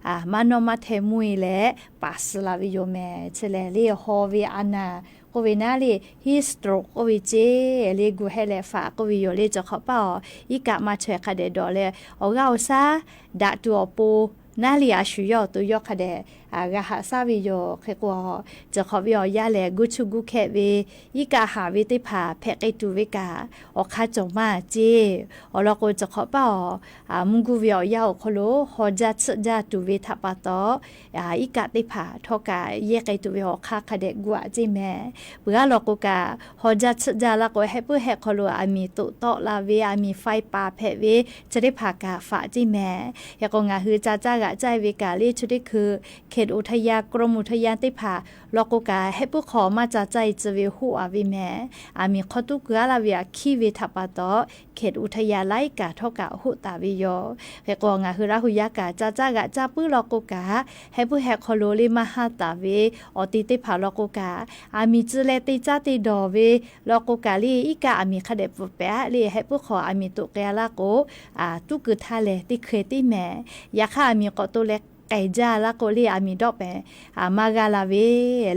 maˇ nawˇ maˇ hteh mvuhˇ e leh paˍ suh la ve yoˬ mehˍ. Chi lehˬ le, haw ve a naˬ k'oˆ ve naˉ le, heat stroke k'oˆ ve ceˇ le, gu hehˇ leh faꞈ k'oˆ ve yoˬ le. Chi hk'awꞈ paˆ awˬ iˉ kaˆ maˇ chaweh hk'a dehꞈ dawˬ leh, awˬ g'aˇ awˬ shaˉ daꞈ tuˬ awˬ pon naˉ le, a shu yawˇ awˬ to yawˇ hk'a dehꞈ g'a haꞈ shaˉ ve yoˬ. Hk'e k'o, Chi hk'awꞈ ve awˬ yanˇ lehˬ, gu chu gu hkehꞈ ve iˉ kaˆ haˍ ve teˇ hpaˍ hpehꞈ k'ai tuˬ ve kaꞈ awˬ hk'aˇ cawˬ maˇ ceˇ. Awˬ lawn k'o, Chi hk'awꞈ paˆ awˬ mvuhˇ guˇ ve awˬ yanˇ awˬ hk'aw lo haw jaˇ tsuhˆ jaˇ tuˬ ve htaꞈ pa taw, iˉ kaˆ teˇ hpaˍ htawˇ kaꞈ yehˇ k'ai tuˬ ve awˬ hk'aˇ hk'a dehꞈ gu aꞈ ceˇ mehˍ. Peuˬ aˉ lawn k'o kaꞈ, haw jaˇ tsuhˆ jaˇ laˇ k'o, heh puiˉ heh hk'aw lo aˬ miˍ toꞈ tawˆ la ve, aˬ miˍ faiˇ paˍ hpehꞈ ve, chi teˇ hpaˍ kaꞈ faꞈ ceˇ mehˍ. Hk'e k'o, ngaˬ hui ca caˇ g'aꞈ caˇ ve kaꞈ le, chi teˇ hkui เขตอุทยาน กรมอุทยาน teˇ hpaˍ lawn k'o kaꞈ, heh puiˉ hk'aw maˇ ca caˇ e tcuh ve hoˆ a ve mehˍ. Aˬ miˍ hk'aw tuˉ keu aˉ laˇ ve aꞈ hkiˉ ve htaꞈ pa taw, เขตอุทยาน laiˉ kaꞈ htawˇ kaꞈ hoˆ taˍ ve yoˬ. Hk'e k'o, ngaˬ hui Laˇ hu yaˇ kaꞈ ca caˇ g'aꞈ caˇ puiˉ lawn k'o kaꞈ, heh puiˉ heh hk'aw lo le maˇ haˇ taˍ ve awˬ te teˇ hpaˍ lawn k'o kaꞈ, aˬ miˍ tcuh leh te caˇ te dawˬ ve lawn k'o kaꞈ le, iˉ kaˆ aˬ miˍ hk'a dehꞈ pfuhˍ pehˍ le, heh puiˉ hk'aw aˬ miˍ toꞈ k'ai a laˇ k'o, tuˉ keu htaˇ lehˬ teˇ hkui teˇ mehˍ. Yaꞈ hk'aˇ, aˬ miˍ k'awꞈ to leh k'ai jaˇ laˇ k'o le, aˬ miˍ dawˆ pehˍ maˇ g'a la ve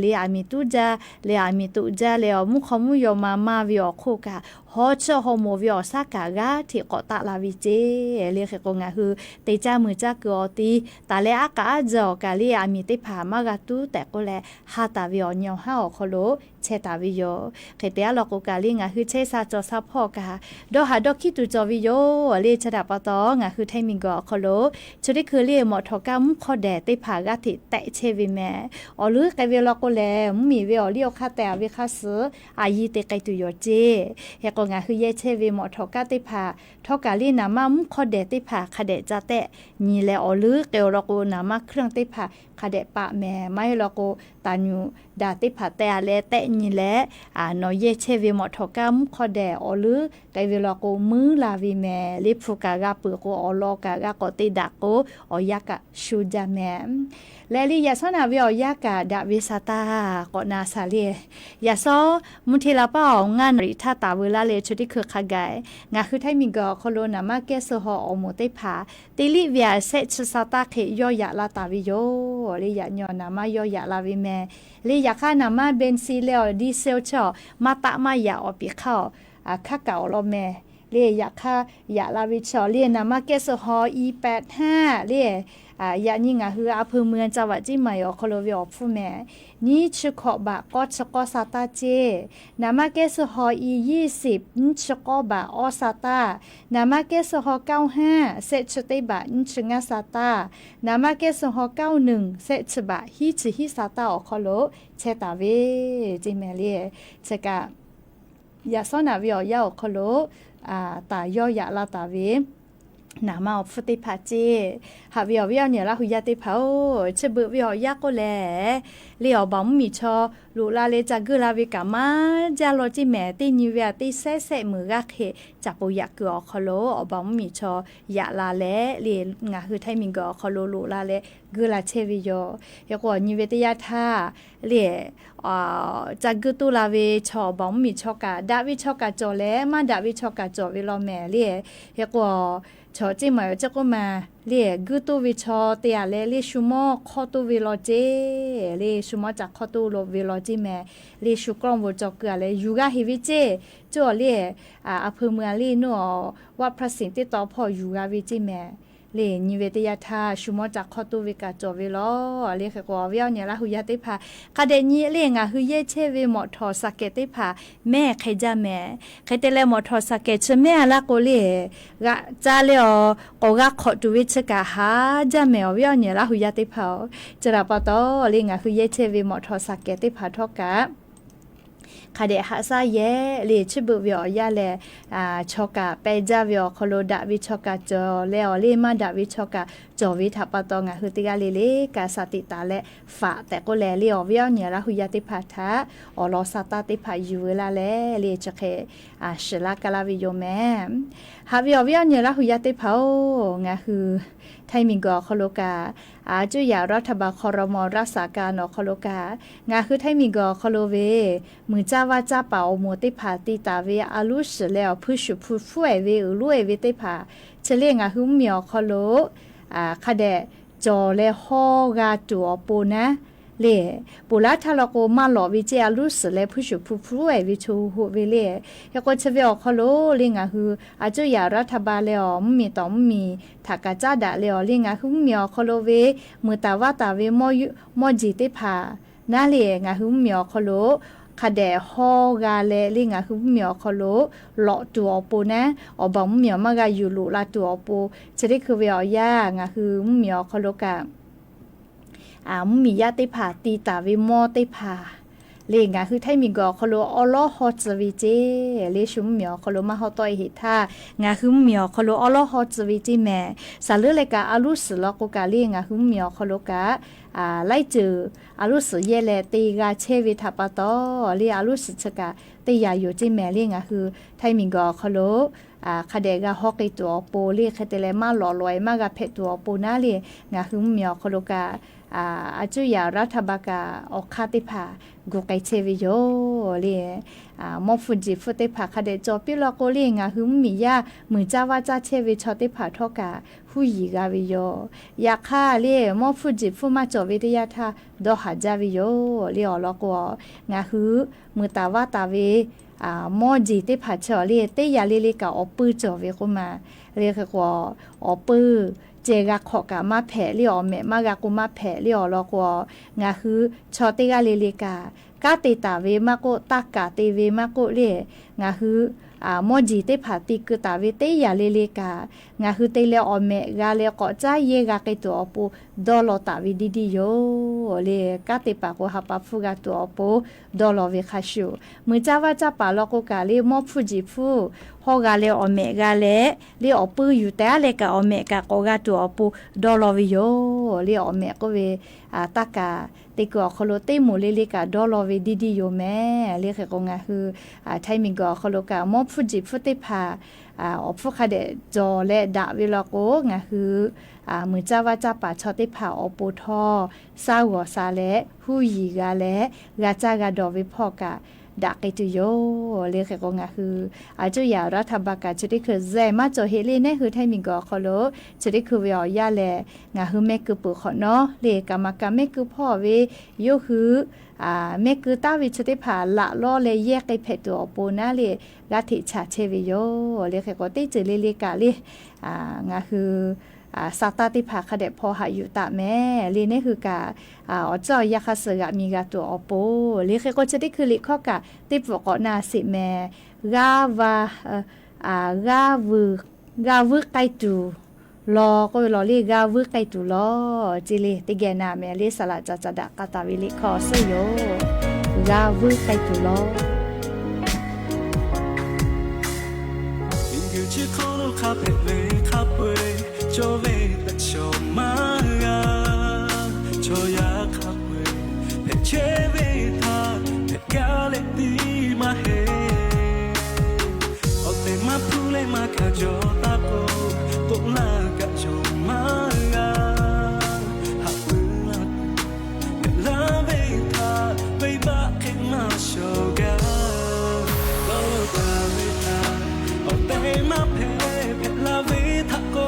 le, aˬ miˍ tuˉ jaˇ leh aˬ miˍ toꞈ jaˇ leh, awˬ mvuhˇ hk'aw mvuhˇ yaw ma maˇ ve awˬ hk'oˆ kaꞈ, haw tsuhˆ haw moˍ ve awˬ shaˉ kaꞈ g'aˇ hteꞈ k'awꞈ taˆ la ve ceˇ le. Hk'e k'o, ngaˬ hui te caˇ mui caˇ keu awˬ ti taˍ leh aˉ k'aꞈ aˉ jaˇ awˬ kaꞈ le, aˬ miˍ teˇ hpaˍ maˇ g'a tuˉ tehꞈ k'oˆ leh, ha taˍ ve awˬ nyi awˬ haˉ awˬ hk'aw lo chehˇ taˍ ve yoˬ. Hk'e te aˉ lawn k'o kaꞈ le, ngaˬ hui chehˇ sha cawˬ sha hpawˇ kaꞈ dawˇ haˍ dawˇ hkiˉ tuˬ cawˬ ve yoˬ le. Chi htaꞈ pa taw, ngaˬ hui htaiˇ miˬ guiˬ awˬ hk'aw lo chi teˇ hkui le, mawꞈ htawꞈ kaˇ mvuhˇ hk'awˇ dehˬ teˇ hpaˍ g'aˇ hteꞈ tehˆ chehˇ ve mehˍ. Awˬ leuˉ k'ai ve lawn k'o lehˬ, mvuhˇmiˬ ve awˬ liˇ awˬ hk'aˇ tehꞈ a ve hk'aˇ suh a yiˇ te k'ai tuˬ yoˬ ceˇ. Hk'e k'o, ngaˬ hui yehˇ chehˇ ve mawꞈ htawꞈ kaˇ teˇ hpaˍ htawˇ kaꞈ le, naˍ manˇ mvuhˇ hk'awˇ dehˬ teˇ hpaˍ hk'a dehꞈ ca tehˆ nyi leh, awˬ leuˉ k'ai awˬ lawn k'o, naˍ manˇ hkuiˉ teˇ hpaˍ hk'a dehꞈ paˆ mehˍ. Maˇ heˆ lawn k'o, taˍ nyuꞈ daˬ teˇ hpaˍ tehꞈ a leh tehˆ nyi leh, nawˬ yehˇ chehˇ ve mawꞈ htawꞈ kaˇ mvuhˇ hk'awˇ dehˬ awˬ leuˉ k'ai ve lawn k'o, muiˉ la ve mehˍ. Leˇ hpu kaꞈ g'a peuˬ k'o, awˬ lawn kaꞈ g'a k'awꞈ te daꞈ k'o, awˬ yanˇ kaꞈ shu jaˇ mehˍ. Lehˬ le, yaꞈ shawˉ naˬ ve awˬ yanˇ kaꞈ daꞈ ve sha taˇ k'awꞈ na shaˍ le. Yaꞈ shawˉ mvuhˇ hteˇ la paˉ awˬ ngaˇ naˍ riˍ htaˇ taˍ veu laˇ leh, chi teˇ hkui hk'a gaˬ ngaˬ hui htaiˇ miˬ guiˬ awˬ hk'aw lo naˍ manˇ kehˉ suh haw awˬ moˍ teˇ hpaˍ te liˇ ve aꞈ shehˆ chi sha taˇ hk'e yawˇ yaꞈ la taˍ ve yoˬ le. Yaꞈ nyi awˬ naˍ manˇ yawˇ yaꞈ la ve mehˍ. Le yaꞈ hk'aˇ, naˍ manˇ เบนซิน leh awˬ ดีเซล chi awˬ maˇ taˆ maˇ yaꞈ awˬ piˍ hk'aˇ awˬ hk'aˇ kaꞈ awˬ lawn mehˍ. Le yaꞈ hk'aˇ yaꞈ la ve chi awˬ le naˍ manˇ kehˉ suh haw อีแปดห้า le, yaꞈ nyi ngaˬ hui a hpu mui a ca vaꞈ ciˉ maˍ awˬ hk'aw lo ve awˬ hpfuhˇ mehˍ. Nyiˇ chi hkawꞈ baꞈ k'awˇ chi k'awˇ sha taˇ ceˇ. Naˍ manˇ kehˉ suh haw อียี่สิบ nyiˇ chi k'awˇ baꞈ awˇ sha taˇ. Naˍ manˇ kehˉ suh haw เก้าห้า shehˆ chi teˇ baꞈ nyiˇ chi ngaˇ sha taˇ. Naˍ manˇ kehˉ suh haw เก้าหนึ่ง shehˆ chi baꞈ hiˉ chi hiˉ sha taˇ awˬ hk'aw lo chehˇ taˍ ve ceˇ mehˍ le. Chi kaꞈ yaꞈ shawˉ naˬ ve awˬ yanˇ awˬ hk'aw lo taˍ yawˇ yaꞈ la taˍ ve naˍ manˇ awˬ hpfuhˇ teˇ hpaˍ ceˇ. Haꞈ ve awˬ viˉ awˬ nyi Laˇ hu yaˇ teˇ hpaˍ-oˬ, chi beuꞈ ve awˬ yanˇ k'oˆ lehˬ, le awˬ baˬ mvuhˇmiˬ chaw loꞈ la leh ca geuˆ la ve kaꞈ maˇ jaˇ law ceˇ mehˍ. Teˇ nyi ve aꞈ teˇ sehˉ sehˆ meuˍ g'aˇ hk'e caꞈ poˍ yaꞈ kuiˬ awˬ hk'aw lo awˬ baˬ mvuhˇmiˬ chaw yaꞈ la leh le, ngaˬ hui htaiˇ miˬ guiˬ awˬ hk'aw lo loꞈ la leh geuˆ la chehˇ ve yoˬ. Hk'e k'o, awˬ nyi ve teˇ yanˇ htaˇ le, ca geuˆ toˇ la ve chaw awˬ baˬ mvuhˇmiˬ chaw kaꞈ, daꞈ ve chaw kaꞈ cawˬ leh maˇ daꞈ ve chaw kaꞈ cawˬ ve law mehˍ le. Hk'e k'o, chaw ceˇ maˬ yoˬ ceˇ k'oˆ ma, le guiˇ toˇ ve chaw teˇ g'aˇ leh le shu mawˇ hk'awˇ toˇ ve law ceˇ, le shu mawˇ ca hk'awˇ toˇ ve law ceˇ mehˍ. Le shu กล้องวงจรปิด a leh yuˬ g'a heˍ ve ceˇ, cawˬ le a hpui mui a le nuˇ a vaˆ hpaˇ siˍ teˇ taw hpawˇ yuˬ g'a ve ceˇ mehˍ. Le nyi ve teˇ yanˇ htaˇ shu mawˇ ca hk'awˇ toˇ ve kaꞈ cawˬ ve law. Le hk'e k'o awˬ viˉ awˬ nyi Laˇ hu yaˇ teˇ hpaˍ, hk'a dehꞈ nyi le ngaˬ hui yehˇ chehˇ ve mawꞈ htawˍ saˍ kehˍ teˇ hpaˍ mehˆ hk'e jaˇ mehˍ. Hk'e te leh mawꞈ htawˍ saˍ kehˍ chi mehˆ a laˇ k'o le, g'aꞈ caˇ le a k'awꞈ g'a hk'awꞈ tuˬ ve chi kaꞈ haˉ jaˇ mehˍ. Awˬ viˉ awˬ nyi Laˇ hu yaˇ teˇ hpaˍ-oˬ, chi htaꞈ pa taw le ngaˬ hui yehˇ chehˇ ve mawꞈ htawˍ saˍ kehˍ teˇ hpaˍ htawˇ kaꞈ hk'a dehꞈ haꞈ shaˉ yehˇ le. Chi beuꞈ ve awˬ yanˇ lehˬ, chaw kaꞈ peh jaˇ ve awˬ hk'aw lo daꞈ ve chaw kaꞈ cawˬ leh awˬ le maˇ daꞈ ve chaw kaꞈ cawˬ ve htaꞈ pa taw ngaˬ hui teˇ g'aˇ le le kaꞈ สติ taˍ leh faꞈ tehꞈ k'oˆ leh le awˬ viˉ awˬ nyi Laˇ hu yaˇ teˇ hpaˍ htaꞈ awˬ lawn sa taˇ teˇ hpaˍ yuˬ ve laˇ leh le chi hk'e shiˍ laˇ ka laˇ ve yoˬ mehˍ. Haꞈ ve awˬ viˉ awˬ nyi Laˇ hu yaˇ teˇ hpaˍ-oˬ, ngaˬ hui htaiˇ miˬ guiˬ awˬ hk'aw lo kaꞈ, a cuˇ yaꞈ รัฐบาล ครม. รักษาการ awˬ hk'aw lo kaꞈ, ngaˬ hui htaiˇ miˬ guiˬ awˬ hk'aw lo ve muiˬ caˇ vaˇ caˇ paˍ awˬ moˍ teˇ hpaˍ te taˍ ve a loˉ shiˍ leh awˬ hpuiˇ shuˍ hpu hpfuhˇ ehˍ ve uiˍ loˉ ehˍ ve teˇ hpaˍ, chi le ngaˬ hui mvuhˇmiˬ awˬ hk'aw lo hk'a dehꞈ cawˬ leh hawˇ g'a tuˬ awˬ pon naˉ le, ponˬ laˇ htaˇ law k'o maˇ lawꞈ ve ceˇ a loˉ shiˍ leh hpuiˇ shuˍ hpu hpfuhˇ ehˍ ve chaw hui ve le. Hk'e k'o chi ve awˬ hk'aw lo le ngaˬ hui a cuˇ yaꞈ รัฐบาล leh awˬ mvuhˇmiˬ tawˍ mvuhˇmiˬ htaꞈ kaꞈ caˉ daꞈ leh awˬ le ngaˬ hui mvuhˇmiˬ awˬ hk'aw lo ve muiˬ taˍ vaˇ taˍ ve mawˇ jiˬ teˇ hpaˍ naˉ le ngaˬ hui mvuhˇmiˬ awˬ hk'aw lo hk'a dehꞈ hawˇ g'a leh le ngaˬ hui mvuhˇmiˬ awˬ hk'aw lo lawꞈ tuˬ awˬ pon naˉ, awˬ baˬ mvuhˇmiˬ maˇ g'a yuˬ loꞈ la tuˬ awˬ pon chi teˇ hkui ve awˬ yanˇ ngaˬ hui mvuhˇmiˬ awˬ hk'aw lo kaꞈ mvuhˇmiˬ yaˇ teˇ hpaˍ te taˍ ve mawˇ teˇ hpaˍ le ngaˬ hui htaiˇ miˬ guiˬ awˬ hk'aw lo awˉ lawˉ hawˇ tcuh ve ceˇ. Le shu mvuhˇmiˬ awˬ hk'aw lo maˇ hawˇ tawˆ e heꞈ htaˇ ngaˬ hui mvuhˇmiˬ awˬ hk'aw lo awˉ lawˉ hawˇ tcuh ve ceˇ mehˍ. Saˍ leuˉ leh kaꞈ a loˉ suhˍ law k'o kaꞈ le ngaˬ hui mvuhˇmiˬ awˬ hk'aw lo kaꞈ laiˉ ceuˬ a loˉ suhˍ yehˇ leh te g'a chehˇ ve htaꞈ pa taw le a loˉ suhˍ chi kaꞈ teˇ yanˇ yoˬ ceˇ mehˍ. Le ngaˬ hui htaiˇ miˬ guiˬ awˬ hk'aw lo hk'a dehꞈ g'a hawˇ k'ai tuˬ awˬ pon le hk'e te leh maˇ lawꞈ lawꞈ e maˇ g'a hpehꞈ tuˬ awˬ pon naˉ le ngaˬ hui mvuhˇmiˬ awˬ hk'aw lo kaꞈ a cuˇ yaꞈ รัฐบาล kaꞈ awˬ hk'aˇ teˇ hpaˍ gu k'ai chehˇ ve yoˬ le. Mawˇ hpfuhˇ jiˬ hpfuhˇ teˇ hpaˍ hk'a dehꞈ cawˬ piˇ law k'o le ngaˬ hui mvuhˇmiˬ yaˇ muiˬ caˇ vaˇ caˇ chehˇ ve chaw teˇ hpaˍ htawˇ kaꞈ huˉ yiˍ g'a ve yoˬ. Yaꞈ hk'aˇ le mawˇ hpfuhˇ jiˬ hpfuhˇ maˇ cawˬ ve teˇ yanˇ htaˇ dawˇ haˍ jaˇ ve yoˬ le. Awˬ lawn k'o ngaˬ hui muiˬ taˍ vaˇ taˍ ve mawˇ jiˬ teˇ hpaˍ chi awˬ le teˇ yanˇ le le kaꞈ awˬ puiˇ cawˬ ve k'oˆ ma. Le hk'e k'o awˬ puiˇ ceh g'a hk'awꞈ kaꞈ maˇ hpehꞈ le awˬ mehꞈ maˇ g'a k'o maˇ hpehꞈ le. Awˬ lawn k'o ngaˬ hui chaw teˇ g'aˇ le le kaꞈ kanˉ te taˍ ve maˇ k'oˆ, taˇ kaˍ te ve maˇ k'oˆ le, ngaˬ hui mawˇ jiˬ teˇ hpaˍ te keu taˍ ve teˇ yanˇ le le kaꞈ ngaˬ hui te leh awˬ mehꞈ g'a leh k'awꞈ caˉ yehˇ g'a k'ai tuˬ awˬ pon dawˇ law taˍ ve diˇ diˇ yoˬ le. Kanˉ te paˍ k'o ha pa hpfuhˇ g'a tuˬ awˬ pon dawˇ law ve hk'a shuˍ, muiˬ caˇ vaˇ caˇ paˍ law k'o kaꞈ le mawˇ hpfuhˇ jiˬ hpfuhˇ hawˇ g'a leh awˬ mehꞈ g'a leh le awˬ puiˇ yuˬ teh a leh kaꞈ awˬ mehꞈ kaꞈ k'awꞈ g'a tuˬ awˬ pon dawˇ law ve yoˬ le. Awˬ mehꞈ k'oˆ ve taˇ kaˍ te keu awˬ hk'aw lo teˇ moˍ le le kaꞈ dawˇ law ve diˇ diˇ yoˬ mehˍ. Le hk'e k'o ngaˬ hui htaiˇ miˬ guiˬ awˬ hk'aw lo kaꞈ mawˇ hpfuhˇ jiˬ hpfuhˇ teˇ hpaˍ awˬ hpfuhˇ hk'a dehꞈ cawˬ leh daꞈ ve law k'o ngaˬ hui muiˬ caˇ vaˇ caˇ paˍ chaw teˇ hpaˍ awˬ pon htawˇ shaˉ g'awˬ sha leh huˉ yiˍ g'a leh g'a caˇ g'a dawˬ ve hpawˇ kaꞈ daꞈ k'ai tuˬ yoˬ le. Hk'e k'o ngaˬ hui a cuˇ yaꞈ รัฐบาล kaꞈ chi teˇ hkui zehˬ maˇ cawˬ heˆ le. Neˉ hui htaiˇ miˬ guiˬ awˬ hk'aw lo chi teˇ hkui ve awˬ yanˇ lehˬ ngaˬ hui mehˆ keu peuˬ hk'awꞈ nawˉ le kaꞈ maˍ kaꞈ mehˆ keu hpawˇ ve yawˇ hui mehˆ keu taˍ ve chi teˇ hpaˍ laꞈ lawˇ leh yehˇ k'ai hpehꞈ tuˬ awˬ pon naˉ le g'aˇ hteꞈ chaˍ chehˇ ve yoˬ le. Hk'e k'o teˇ ceuˬ le le kaꞈ le ngaˬ hui sa taˇ teˇ hpaˍ hk'a dehꞈ hpaw haꞈ yuˬ taˍ mehˍ le. Neˉ hui kaꞈ awˬ ceuˬ awˬ yanˇ hk'a suh g'aꞈ mi g'a tuˬ awˬ pon le. Hk'e k'o chi teˇ hkui liꞈ hkawˇ kaꞈ teˇ pfuhˍ k'awꞈ na sheˍ mehˍ. G'a va, g'a vuiˬ, g'a vuiˇ k'ai tuˬ law k'oˆ ve law le g'a vuiˇ k'ai tuˬ law ce le teˇ geh na mehˍ le. Saˍ laꞈ ca ca daꞈ k'a taˍ ve liꞈ hkawˇ awˬ suhˉ yoˬ. G'a vuiˇ k'ai tuˬ law. Miˬguiˬ chi hk'oˆ lo hk'a hpehꞈ ve hk'a peu-eˬ cawˇ ve teꞈ shawˍ maˇ g'a. Chaw yaˇ hk'a peu-eˬ hpehꞈ chehˇ ve htaꞈ hpehꞈ gaˇ leh tiˉ maˇ heˆ. Awˬ tehˬ maˇ hpuˇ leh maˇ hkanˍ jaw taˇ k'o, k'oˆ laˇ kaꞈ yonˍ maˇ g'a. Haꞈ pui laˇ tuˬ hpehꞈ laˇ ve htaꞈ venˇbaˆ hk'e maˇ shawˍ gaˇ. Lawˇ lo taˍ ve htaꞈ awˬ tehˬ maˇ hpehꞈ, hpehꞈ laˇ ve htaꞈ k'o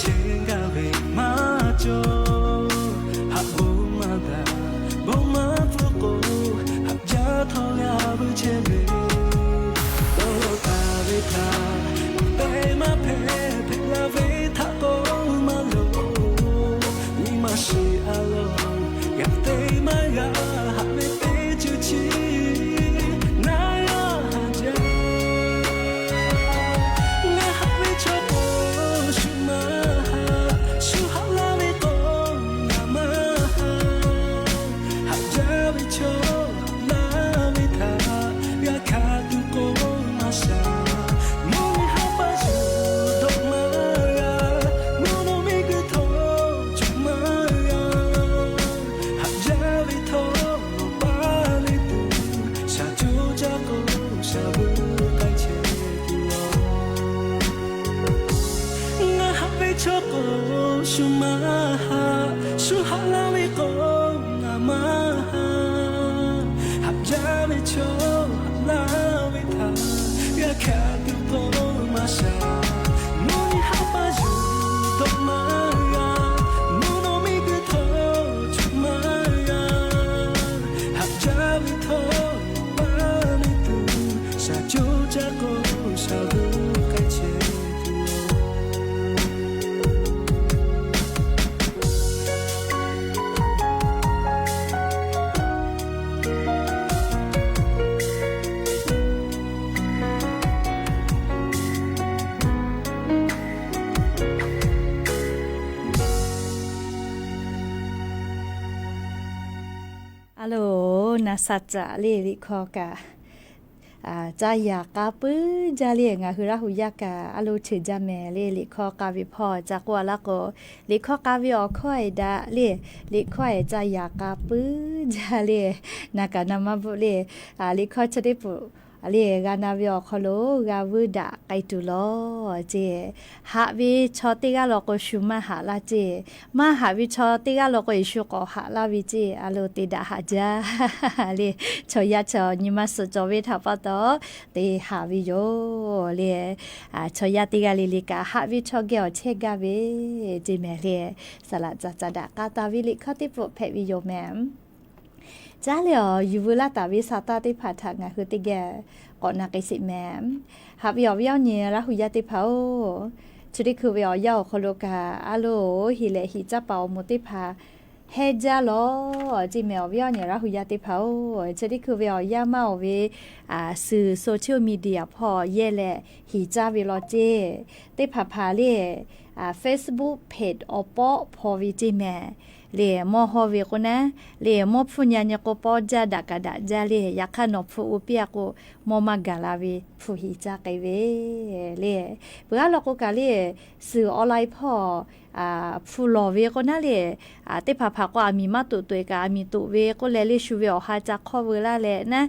Chehˇ gaˇ ve maˇ cawˬ, haꞈ bon maˇ daꞈ, bon maˇ pfuhˇ k'o, haꞈ jaˇ htawˇ g'a vuiˇ chehˇ ve. Tawˇ taˍ ve htaꞈ te maˇ hpehꞈ, hpehꞈ la ve htaꞈ k'oˆ maˇ loˍ. Nyi ma shiˍ a loˍ, yaꞈ te maˇ g'a haꞈ ve teˇ ceuˬ chi ngaˬ g'a haꞈ jaˇ. Ngaˬ haꞈ ve chaw k'o shu maˇ haꞈ, shu haꞈ laˇ ve k'o ngaˬ maˇ haꞈ. Haꞈ jaˇ ve chaw haꞈ laˇ ve htaꞈ g'a hkanˍ tuˬ k'o maˇ shaˍ. Mvuhˇ miˬ haˉ paˇ shuˍ dawꞈ maˇ g'a, mvuhˇ naw miˇ guiˬ htawˇ cawˬ maˇ g'a. Haꞈ jaˇ ve htawˇ paˇ le tuˬ, shaˍ coˇ caˇ k'o shaˍ vuiˇ k'ai chehˇ tuˬ yoˬ. Ngaˬ haꞈ ve chaw k'o shu maˇ haꞈ, shu haꞈ laˇ ve k'o ngaˬ maˇ haꞈ. Haꞈ jaˇ ve chaw haꞈ laˇ ve htaꞈ g'a hkanˍ tuˬ k'o maˇ shaˍ. Mvuhˇ miˬ haˉ paˇ shuˍ dawꞈ maˇ g'a, mvuhˇ naw miˇ guiˬ htawˇ cawˬ maˇ g'a. Haꞈ jaˇ ve htawˇ paˇ le tuˬ, shaˍ coˇ caˇ k'o shaˍ vuiˇ k'ai chehˇ tuˬ A loˬ, naˍ saˍ caꞈ le liꞈ hkawˇ kaꞈ ca yaꞈ k'a puiˉ jaˇ le. Ngaˬ hui Laˇ hu yaˇ kaꞈ a loˍ cheuˬ jaˇ mehˍ le. Liꞈ hkawˇ k'a ve hpawˇ ca k'oˆ a laˇ k'o, liꞈ hkawˇ k'a ve awˬ hkawˇ eˬ daꞈ le. Liꞈ hkawˇ eˬ ca yaꞈ k'a puiˉ jaˇ le. Naˍ kaꞈ naˍ maˇ bvuhˆ le. Liꞈ hkawˇ chi teˇ peuˬ le g'a na ve awˬ hk'aw lo g'a vuiˇ daꞈ k'ai tuˬ lawˬ ceˇ. Haꞈ ve chaw teˇ g'aˇ law k'o shu maˇ haꞈ laˇ ceˇ. Maˇ haꞈ ve chaw teˇ g'aˇ law k'o Yeˍsuˆ k'awꞈ haꞈ laˇ ve ceˇ. A loˍ te daꞈ haꞈ jaˇ le. Chaw yaˇ chaw nyi ma suhˍ cawˬ ve htaꞈ pa taw te haꞈ ve yoˬ le. Chaw yaˇ teˇ g'aˇ le le kaꞈ haꞈ ve chaw geh awˬ chehˇ gaˇ ve ceˇ mehˍ le. Saˍ laꞈ caˍ caˍ daꞈ k'a taˍ ve liꞈ hkawˇ teˇ peuˬ hpehꞈ ve yoˬ mehˍ. Caˉ leh awˬ yuˬ veu laˇ taˍ ve sa taˇ teˇ hpaˍ htaꞈ ngaˬ hui teˇ geh k'awꞈ na k'ai sheˍ mehˍ. Haꞈ ve awˬ viˉ awˬ nyi Laˇ hu yaˇ teˇ hpaˍ-oˬ, chi teˇ hkui ve awˬ yanˇ awˬ hk'aw lo kaꞈ a loˍ hiˍ lehꞈ hiˍ caˇ paˍ awˬ moˍ teˇ hpaˍ hehnˇ jaˇ lawˬ ceˇ mehˍ. Awˬ viˉ awˬ nyi Laˇ hu yaˇ teˇ hpaˍ-oˬ, chi teˇ hkui ve awˬ yanˇ maˇ oˬ ve suhˍ social media hpawˇ yehˇ leh hiˍ caˇ ve lawˬ ceˇ. Teˇ hpaˍ hpaˍ le Facebook page awˬ pawˆ hpaw ve ceˇ mehˍ. Le mawˇ hawˇ ve k'o naˉ, le mawˇ hpfuhˇ nyi nyi k'o pawˇ jaˇ daꞈ kaꞈ daꞈ jaˇ le. Yaꞈ hk'aˇ nawˬ hpu u piˇ a k'o, mawˇ maˇ gaˬ la ve hpu hiˍ caˇ k'ai ve le. Peuˬ aˉ law k'o kaꞈ le, suhˍ online hpawˇ hpu lawˬ ve k'o naˉ le, teˇ hpaˍ hpaˍ k'o aˬ miˍ maˇ toꞈ toꞈ e kaꞈ aˬ miˍ toꞈ ve k'oˆ leh le shu ve awˬ ha ca hk'awˇ veu laˇ leh naˉ,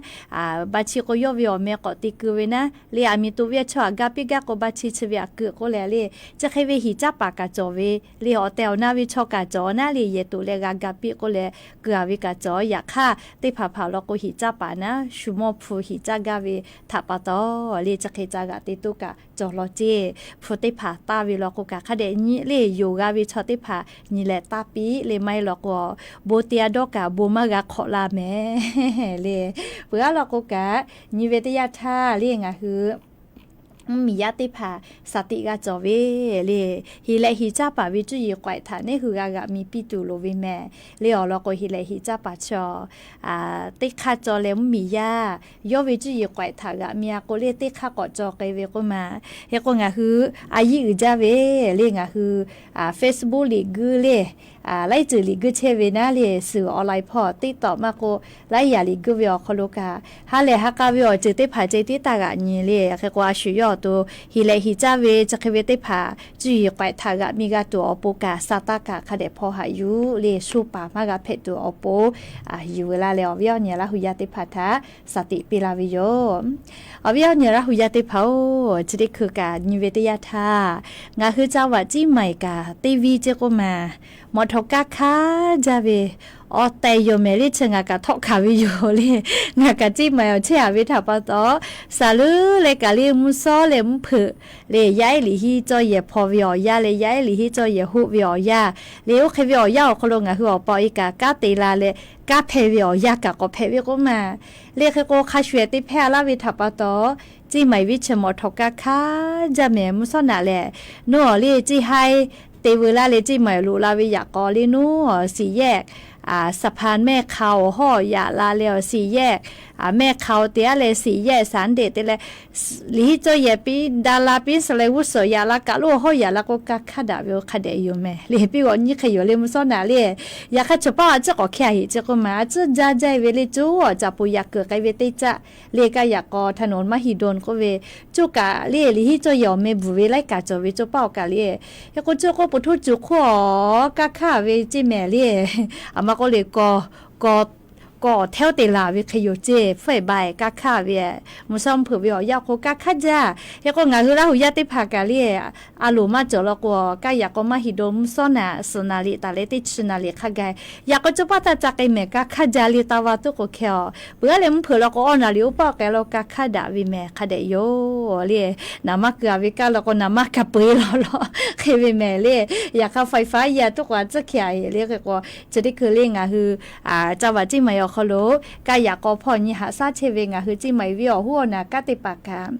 ba chi k'o yawˇ ve awˬ meh k'awꞈ te keu ve naˉ le, aˬ miˍ toꞈ ve chaw aˬ ga piˇ gaˇ k'o ba chi chi ve aˬ keu k'oˆ leh le, chi hk'e ve hiˍ caˇ paˍ kaꞈ cawˬ ve le, awˬ tehˬ awˬ na ve chaw kaꞈ cawˬ naˉ le, yehˬ toꞈ leh g'a ga piˇ k'oˆ leh keu a ve kaꞈ cawˬ. Yaꞈ hk'aˇ teˇ hpaˍ hpaˍ law k'o hiˍ caˇ paˍ naˉ shu mawˇ hpu hiˍ caˇ gaˇ ve htaꞈ pa taw le, chi hk'e ca g'aꞈ te toˇ kaꞈ cawˬ lawˬ ceˇ. Hpu teˇ hpaˍ taˇ ve law k'o kaꞈ hk'a dehꞈ nyi le, yonˍ g'a ve chaw teˇ hpaˍ nyi leh taˇ piˇ le, maˇ heˆ law k'o, bon te a dawˇ kaꞈ bon maˇ g'a hk'awꞈ la mehˍ le. Peuˬ aˉ law k'o kaꞈ nyi ve teˇ yanˇ htaˇ le ngaˬ hui mvuhˇmiˬ yaˇ teˇ hpaˍ shaˍ tiꞈ g'a cawˬ ve le. Hiˍ lehꞈ hiˍ caˇ paˍ ve cuˇ yiˍ k'awehꞈ htaꞈ neˇ hui g'a g'aꞈ mi piˇ tuˬ loˍ ve mehˍ le. Awˬ lawn k'o hiˍ lehꞈ hiˍ caˇ paˍ chaw teˇ hk'aˇ cawˬ leh mvuhˇmiˬ yaˇ yawˇ ve cuˇ yiˍ k'awehꞈ htaꞈ g'aꞈ mi a k'o le teˇ hk'aˇ k'awꞈ cawˬ k'ai ve k'oˆ ma. Hk'e k'o ngaˬ hui a yiˉ uiˍ jaˇ ve le, ngaˬ hui Facebook liꞈ guiˇ le, laiˉ ceuˬ liꞈ guiˇ chehˇ ve naˉ le, suhˍ online hpawˇ TikTok maˇ k'o laiˉ yaꞈ liꞈ guiˇ ve awˬ hk'aw lo kaꞈ ha lehˬ ha k'a ve awˬ ceuˬ teˇ hpaˍ ceh tiˉ taˇ g'aꞈ nyi le. Hk'e k'o a shu yawˇ awˬ to hiˍ lehꞈ hiˍ caˇ ve chi hk'e ve teˇ hpaˍ cuˇ yiˍ k'awehꞈ htaꞈ g'aꞈ mi g'a tuˬ awˬ pon kaꞈ sa taˇ kaꞈ hk'a dehꞈ hpaw haꞈ yuˬ le, sho paˍ maˇ g'a hpehꞈ tuˬ awˬ pon yuˬ veu laˇ leh awˬ viˉ awˬ nyi Laˇ hu yaˇ teˇ hpaˍ htaꞈ shaˍ tiꞈ piˇ laˇ ve yoˬ. Awˬ viˉ awˬ nyi Laˇ hu yaˇ teˇ hpaˍ-oˬ, chi teˇ hkui kaꞈ nyi ve teˇ yanˇ htaˇ ngaˬ hui ca vaꞈ ciˉ maiˍ kaꞈ teˇ viˇ ceˇ k'oˆ ma, mawꞈ htawꞈ kaˇ hk'aˇ jaˇ ve Awˬ tehˬ yoˬ mehˍ le, chi ngaˬ kaꞈ htawˆ hkanˍ ve yoˬ le. Ngaˬ kaꞈ Ceˇ maiˍ awˬ chehˇ a ve htaꞈ pa taw, saˍ leuˉ leh kaꞈ le mvuhˇ shawˉ leh mvuhˇ hpeuꞈ le, yaˇ ehˉ liꞈ henˇ cawˇ yehˬ hpaw ve awˬ yanˇ leh yaˇ ehˉ liꞈ henˇ cawˇ yehˬ hoˆ ve awˬ yanˇ le, oˇ hk'e ve awˬ yanˇ awˬ hk'aw lo ngaˬ hui awˬ pa awˬ e kaꞈ kanˉ te la leh, kanˉ hpehˇ ve awˬ yanˇ kaꞈ k'awꞈ hpehꞈ ve k'oˆ ma. Le hk'e k'o, hk'a shuˍ ehˍ te hpehˇ a laˇ ve htaꞈ pa taw, Ceˇ maiˍ viˉ chi mawˬ htawꞈ kanˉ hk'aˇ jaˇ mehˍ mvuhˇ shawˉ naꞈ lehˬ, nuˇ awˬ le Ceˇ haiˇ te veu laˇ leh Ceˇ maiˍ loꞈ la ve yaꞈ k'aw le nuˇ awˬ siˍ yehˆ, saˍ hpaˍ mehˆ hk'a awˬ hawˉ yaꞈ la leh awˬ siˍ yehˆ, mehˆ hk'a awˬ te aˉ leh siˍ yehˆ saˍ ndeꞈ te leh, liꞈ henˇ cawˇ yehˬ piˇ da la piˇ suh leh g'uˇ suhˍ yaꞈ la kaꞈ lo awˬ hawˉ yaꞈ la k'o, kanˉ hk'aˇ daꞈ ve oˇ hk'a dehꞈ yoˬ mehˍ le. Piˇ g'awꞈ nyiˇ hk'e yoˬ le mvuhˇ shawˉ naꞈ le. Yaꞈ hk'aˇ chaw paˉ a ciˉ k'awꞈ hkeh a heˍ chi k'oˆ ma, a ciˉ jaˇ jaˇ ve le, cuˉ awˬ caˍ poˍ yaꞈ kuiˬ k'ai ve teˇ caˆ le, kaˇ yaꞈ k'aw htaꞈ nawˬ maˇ heˍ dawˇ k'oˆ ve, cuˇ kaꞈ le liꞈ henˇ cawˇ yehˬ awˬ meh bvuhˬ ve laiˉ kaꞈ cawˬ ve chaw paˉ awˬ kaꞈ le. Hk'e k'o, cuˇ k'oˆ puˬ htoˇ cuˬ hk'oˆ awˬ kanˉ hk'aˇ ve Ceˇ mehˍ le. Aˬ ma k'oˆ le, kawˬ kawˬ kawˬ htehˇ oˇ te laˬ ve hk'e yoˬ ceˇ, hpfuhˇ eˍ ba eˍ kanˉ hk'aˇ ve, mvuhˇ shawˉ mvuhˇ hpeuꞈ ve awˬ yanˇ awˬ hk'aw kanˉ hk'aˇ jaˇ. Hk'e k'o, ngaˬ hui Laˇ huˍ yaˇ teˇ hpaˍ kaꞈ le, a loˍ maˇ cawˬ law k'o, kaˇ yaꞈ k'aw maˇ heˍ dawˇ mvuhˇ shawˉ naꞈ suhˍ naˍ liꞈ taˍ leh teˇ chi naˍ liꞈ hk'a gaˬ. Yaꞈ k'aw cuˇ paˆ htaˇ ca k'ai mehˍ kanˉ hk'aˇ jaˇ le taˇ va tuˉ k'o hkeh a. Peuˬ aˉ leh mvuhˇ hpeuꞈ law k'o, awˇ naˍ liꞈ oˇ paˆ k'ai law kanˉ hk'aˇ daꞈ ve mehˍ hk'a dehꞈ yoˬ le. Naˍ maˇ keu a ve kaˇ law k'o, naˍ maˇ ka peu eˬ law law hk'e ve mehˍ le. Yaꞈ hk'aˇ faiˍ faˍ yaˇ tuˉ k'o a ciˉ hkeh a heˍ le. Hk'e k'o, chi teˇ hkui le ngaˬ hui caˇ vaꞈ Ceˇ maiˍ awˬ hk'aw lo kaˇ yaꞈ k'aw hpawˇ nyi haꞈ shaˉ chehˇ ve ngaˬ hui Ceˇ maiˍ viˉ awˬ hoˉ awˬ naˍ kanˉ teˇ hpaˍ kaꞈ,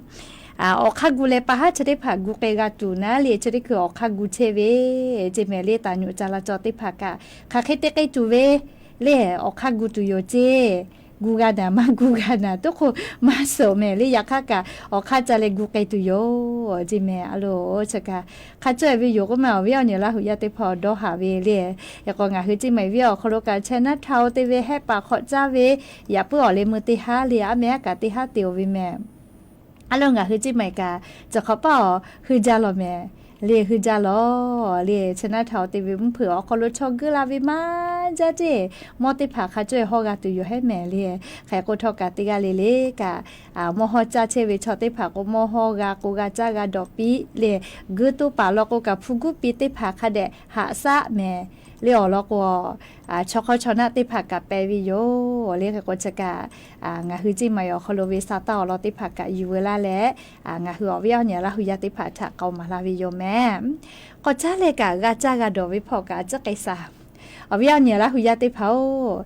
awˬ hk'aˇ gu leh pa haˉ chi teˇ hpaˍ gu k'ai g'a tuˬ naˉ le, chi teˇ hkui awˬ hk'aˇ gu chehˇ ve Ceˇ mehˍ le. Taˍ nyuꞈ ca la caw teˇ hpaˍ kaꞈ hk'aˬ hk'e te k'ai tuˬ ve le, awˬ hk'aˇ gu tuˬ yoˬ ceˇ. Gu g'a naˍ maˇ gu g'a naˍ tuˉ k'o, maˇ suhˍ mehˍ le. Yaꞈ hk'aˇ kaꞈ awˬ hk'aˇ ca leh gu k'ai tuˬ yoˬ Ceˇ mehˍ. A loˍ chi kaꞈ hk'a caweh ve yoˬ k'oˆ ma, awˬ viˉ awˬ nyi Laˇ huˍ yaˇ teˇ hpaˍ awˬ dawˇ haˍ ve le. Hk'e k'o, ngaˬ hui Ceˇ maiˍ viˉ awˬ hk'aw lo kaꞈ chehˇ naˉ htaˇ oˇ te ve hehˆ paˍ hk'awꞈ caˇ ve yaꞈ puiˉ awˬ leh meuˇ teˇ haˉ le, aˉ meh aˉ kaꞈ teˇ haˉ te oˬ ve mehˍ. A loˍ ngaˬ hui Ceˇ maiˍ kaꞈ cawˬ hk'awꞈ paˇ awˬ heuˇ jaˇ law mehˍ le, heuˇ jaˇ law le. Chehˇ naˉ htaˇ oˇ te ve mvuhˇ hpeuꞈ awˬ hk'aw lo chaw geuˆ la ve maˇ jaˇ ceˇ. Mawˇ teˇ hpaˍ hk'a caweh hawˇ g'a tuˬ yoˬ hehˉ mehˍ le. Hk'e k'o, htawˇ kaꞈ teˇ g'aˇ le le kaꞈ mawˇ hawˇ caˇ chehˇ ve chaw teˇ hpaˍ k'o, mawˇ hawˇ g'a k'o g'a caˇ g'a dawˬ piˇ le. Geuˆ toˇ paˍ law k'o kaꞈ hpu guˉ piˇ teˇ hpaˍ hk'a dehꞈ haꞈ shaˉ mehˍ le. Awˬ lawn k'o, chaw hk'awˇ chaw naˆ teˇ hpaˍ kaꞈ peh ve yoˬ le. Hk'e k'o, chi kaꞈ ngaˬ hui Ceˇ maiˍ awˬ hk'aw lo ve sa taˇ awˬ lawn teˇ hpaˍ kaꞈ yuˬ veu laˇ leh, ngaˬ hui awˬ viˉ awˬ nyi Laˇ huˍ yaˇ teˇ hpaˍ htaꞈ k'aoˍ maˍ la ve yoˬ mehˍ. K'awꞈ caˉ leh kaꞈ g'a caˇ g'a dawˬ ve hpawˇ kaꞈ a ciˉ k'ai shaˍ. Awˬ viˉ awˬ nyi Laˇ huˍ yaˇ teˇ hpaˍ-oˬ,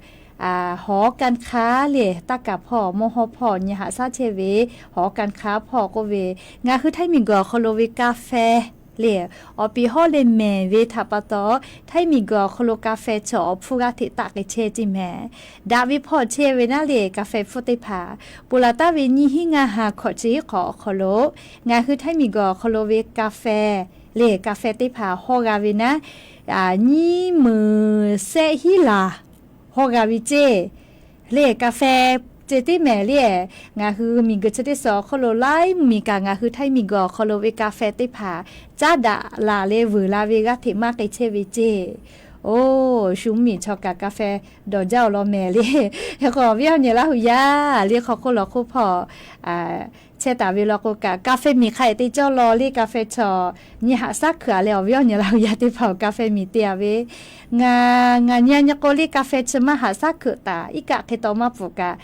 hawˉ kanˇ hk'aˇ le, taˇ kaˍ hpawˇ mawˇ hawˇ hpawˇ nyi haꞈ shaˉ chehˇ ve, hawˉ kanˇ hk'aˇ hpawˇ k'oˆ ve, ngaˬ hui Htaiˇ miˬguiˬ awˬ hk'aw lo ve ka feh le, awˬ piˍ hawˉ leh mehˍ ve htaꞈ pa taw, Htaiˇ miˬguiˬ awˬ hk'aw lo ka feh chi awˬ hpfuhˇ g'aˇ hteꞈ taˆ k'ai chehˇ ceˇ mehˍ. Daꞈ ve hpawˇ chehˇ ve naˉ le, ka feh hpfuhˇ teˇ hpaˍ ponˬ laˬ taˍ ve nyiˇ hinˉ ngaˇ ha hkawꞈ chi hiˉ hk'awꞈ awˬ hk'aw lo, ngaˬ hui Htaiˇ miˬguiˬ awˬ hk'aw lo ve ka feh le, ka feh teˇ hpaˍ hawˇ g'a ve naˉ, nyiˇ meunˍ shehˆ hiˉ laˬ hawˇ g'a ve ceˇ. Le ka feh ceh tiˉ mehˍ le. Ngaˬ hui miˬguiˬ chi teˇ suhˍ awˬ hk'aw lo laiˉ mvuhˇmiˬ kaꞈ ngaˬ hui Htaiˇ miˬguiˬ awˬ hk'aw lo ve ka feh teˇ hpaˍ caˉ daꞈ laˬ leh vuiˬ la ve g'aˇ hteꞈ maˇ k'ai chehˇ ve ceˇ. Oˬ, shu mvuhˇmiˬ chaw kaꞈ ka feh dawˬ jaˇ awˬ lawn mehˍ le. Hk'e k'o, awˬ viˉ awˬ nyi Laˇ huˍ yaˇ le hk'aw hk'oˆ lawˬ hk'oˆ hpawˇ chehˇ taˍ ve law k'o kaꞈ, ka feh miˬ hk'a dehꞈ te cawˇ law le. Ka feh chaw nyi haꞈ shaˉ hkeuꞈ a leh, awˬ viˉ awˬ nyi Laˇ huˍ yaˇ teˇ hpaˍ-oˬ, ka feh miˬ te a ve, ngaˬ nyi nyi k'o le ka feh chi maˇ haꞈ shaˉ hkeuꞈ taˍ, iˉ kaˆ hk'e taw maˇ pfuhˍ kaꞈ,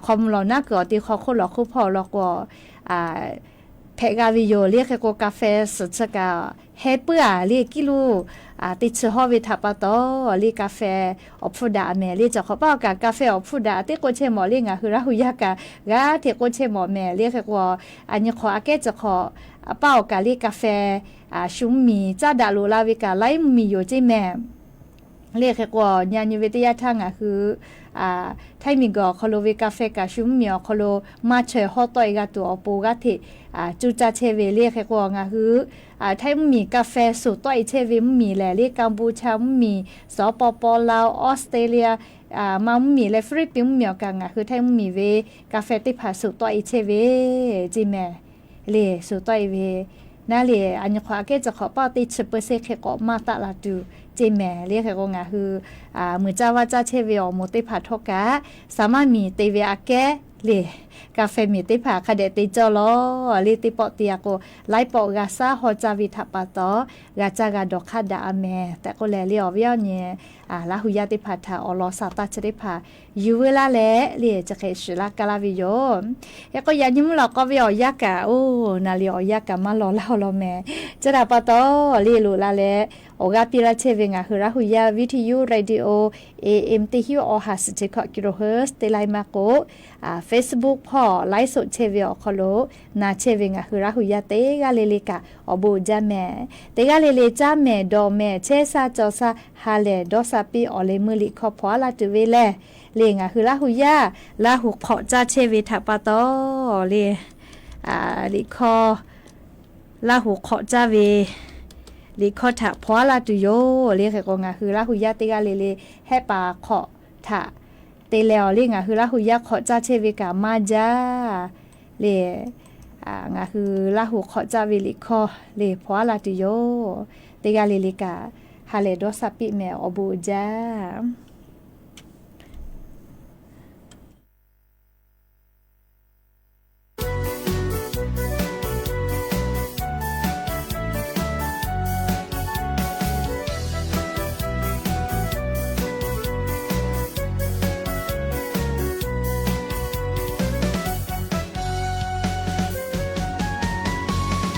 hk'aw mvuh lawˬ naˉ kuiˬ awˬ te hk'aw hk'oˆ lawˬ hk'oˆ hpawˇ law k'o, hpehꞈ g'a ve yoˬ le. Hk'e k'o, ka feh suhˍ chi kaꞈ heh puiˉ a le, kiˇ lo teˇ chi hawˇ ve htaꞈ pa taw le, ka feh awˬ hpfuhˇ daꞈ mehˍ le. Cawˬ hk'awꞈ paˇ awˬ kaꞈ ka feh awˬ hpfuhˇ daꞈ teˇ k'oˆ chehˇ mawˬ le, ngaˬ hui Laˇ huˍ yaˇ kaꞈ g'aˇ hteꞈ k'oˆ chehˇ mawˬ mehˍ le. Hk'e k'o, a nyi hk'awꞈ aꞈ kehˉ cawˬ hk'awꞈ paˇ awˬ kaꞈ le ka feh shu mvuhˇmiˬ caˉ daꞈ loꞈ la ve kaꞈ laiˉ mvuhˇmiˬ yoˬ ceˇ mehˍ. Le hk'e k'o, nyi nyi ve teˇ yanˇ htaˇ ngaˬ hui Htaiˇ miˬguiˬ awˬ hk'aw lo ve ka feh kaꞈ shu mvuhˇmiˬ awˬ hk'aw lo maˇ chaweh hawˉ tawˆ e g'a tuˬ awˬ pon g'aˇ hteꞈ cuˇ caˇ chehˇ ve le. Hk'e k'o, ngaˬ hui Htaiˇ mvuhˇmiˬ ka feh suhˍ tawˆ e chehˇ ve mvuhˇmiˬ lehˬ le, Kanˍbuˍchaˇ mvuhˇmiˬ, Sawˉ paw paw, Laoˬ, Australia, ma mvuhˇmiˬ leh Philippines mvuhˇmiˬ awˬ kaꞈ ngaˬ hui Htaiˇ mvuhˇmiˬ ve ka feh teˇ hpaˍ suhˍ tawˆ e chehˇ ve ceˇ mehˍ. Le suhˍ tawˆ e ve naˉ le, a nyi hk'awꞈ aꞈ kehˉ cawˬ hk'awꞈ paˇ teˇ chi peuˬ sheˍ hk'e k'awꞈ maˇ taˆ la tuˬ ceˇ mehˍ. Le hk'e k'o, ngaˬ hui muiˬ caˇ vaˇ caˇ chehˇ ve awˬ moˍ teˇ hpaˍ htawˇ kaꞈ, saˍ maˇ miˬ te ve aꞈ kehˉ le, ka feh miˬ teˇ hpaˍ hk'a dehꞈ te cawˇ law le. Teˇ pawˆ te a k'o, laiˉ pawˆ g'a shaˉ haw caˇ ve htaꞈ pa taw, g'a caˇ g'a dawˬ hk'aˇ daꞈ a mehˍ tehꞈ k'oˆ leh le, awˬ viˉ awˬ nyi Laˇ hu yaˇ teˇ hpaˍ htaꞈ awˬ lawn saˍ taˇ chi teˇ hpaˍ yuˬ veu laˇ leh le, chi hk'e shiˍ laˇ kaˇ laˇ ve yoˬ. Hk'e k'o, yaꞈ nyi mvuhˇ lawˬ k'aw ve awˬ yanˇ kaꞈ, oˇ naˍ riˍ awˬ yanˇ kaꞈ maˇ lawˬ laˇ awˬ lawn mehˍ. Chi htaꞈ pa taw, le loꞈ la leh awˬ g'aˇ piˇ laˇ chehˇ ve ngaˬ hui Laˇ hu yaˇ viˇ hti yuˇ radio, A M teˇ hinˉ awˬ ha suhˍ chi hkawꞈ kilohertz teˇ laˇ maˇ k'o, Facebook hpawˇ laiˉ soꞈ chehˇ ve awˬ hk'aw lo na chehˇ ve ngaˬ hui Laˇ hu yaˇ teˇ g'aˇ le le kaꞈ awˬ bon uiˍ jaˇ mehˍ. Teˇ g'aˇ le le caˇ mehˍ dawˬ mehˍ chehˇ sha cawˬ sha ha lehˬ dawˇ sha piˇ awˬ leh meuˇ liꞈ hkawˇ hpaw aˉ laˇ tuˬ ve lehˬ, le ngaˬ hui Laˇ hu yaˇ Laˇ hu hk'awꞈ caˇ chehˇ ve htaꞈ pa taw, le liꞈ hkawˇ Laˇ hu hk'awꞈ caˇ ve liꞈ hkawˇ htaꞈ hpaw aˉ laˇ tuˬ yoˬ. Le hk'e k'o, ngaˬ hui Laˇ hu yaˇ teˇ g'aˇ le le hehˆ paˍ hk'awꞈ htaꞈ te leh awˬ le ngaˬ hui Laˇ hu yaˇ hk'awꞈ caˇ chehˇ ve kaꞈ maˇ jaˇ. Le ngaˬ hui Laˇ hu hk'awꞈ caˇ ve liꞈ hkawˇ le hpaw aˉ laˇ tuˬ yoˬ. Teˇ g'aˇ le le kaꞈ ha lehˬ dawˇ sha piˇ mehˍ, awˬ bon uiˍ jaˇ.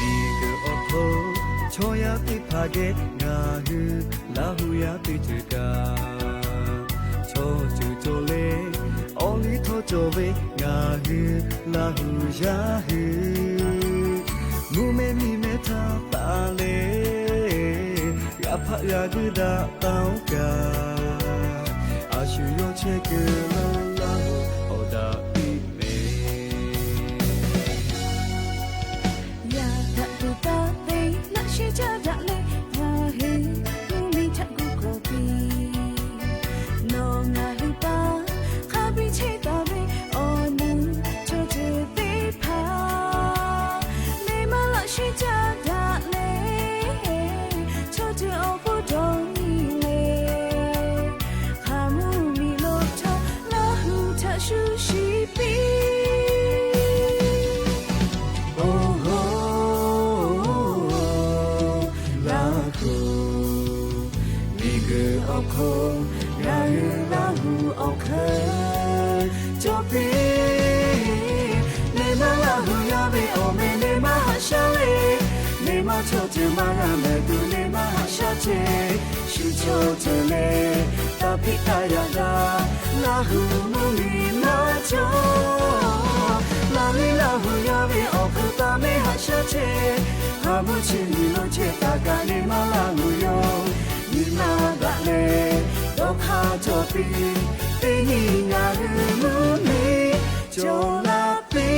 Miˬguiˬ awˬ hk'oˆ chaw yaˇ teˇ hpaˍ geh ngaˬ hui Laˇ hu yaˇ teˇ ceuˬ kaꞈ, chaw ceuˬ cawˬ leh awˬ liˇ htawˇ cawˬ ve ngaˬ hui Laˇ hu yaˇ hui, mvuhˇ mehˆ miˬ mehˆ htaˇ taˍ leh, g'a hpaˆ g'a guˇ daꞈ taˍ oˇ kaꞈ, a shu yawˇ chehˇ kuiˬ lo Laˇ hu awˬ daꞈ piˇ mehˍ. Yaꞈ hk'aˇ tuˬ taˇ te naˆ shiˉ caˇ daꞈ leh, ngaˬ hui mvuhˇ miˬ htaꞈ gu kawˬ piˇ. Nawˬ ngaˬ hui paˇ hk'a biˇ chehˇ taˍ ve awˬ nu chaw ceuˬ teˇ hpaˍ, neˇ maˇ laꞈ shiˉ caˇ daꞈ leh, chaw ceuˬ awˬ hk'oˆ dawˬ nyi leh, hk'a mvuhˇ miˬ lo htawˇ Laˇ hu htaꞈ shu shiˍ piˇ. Oˇ hoˉ, Laˇ hu, miˬguiˬ awˬ hk'oˆ ngaˬ hui Laˇ hu awˬ hk'aˇ cawˬ piˇ. Neˇ maˇ Laˇ hu yaˇ ve awˬ meh neˇ maˇ haꞈ shaˉ le. Neˇ maˇ chaw ceuˬ maˇ g'a mehˍ tuˬ neˇ maˇ haꞈ shaˉ chehˇ. Shu chaw ceuˬ leh taˇ piˇ taˇ yaꞈ daꞈ, Laˇ hu mvuhˇ miˬ maˇ cawˬ. Laˇ liˇ Laˇ hu yaˇ ve awˬ hk'aˇ taˇ mehˍ haꞈ shaˉ chehˇ. Hk'a mvuhˇ chi miˬ lo chehˇ taˍ kaꞈ neˇ maˇ Laˇ hu yoˬ. Nyi ma daꞈ leh dawˇ hk'aˇ cawˬ piˇ. Teˇ nyi ngaˬ hui mvuhˇ miˬ cawˬ la piˇ.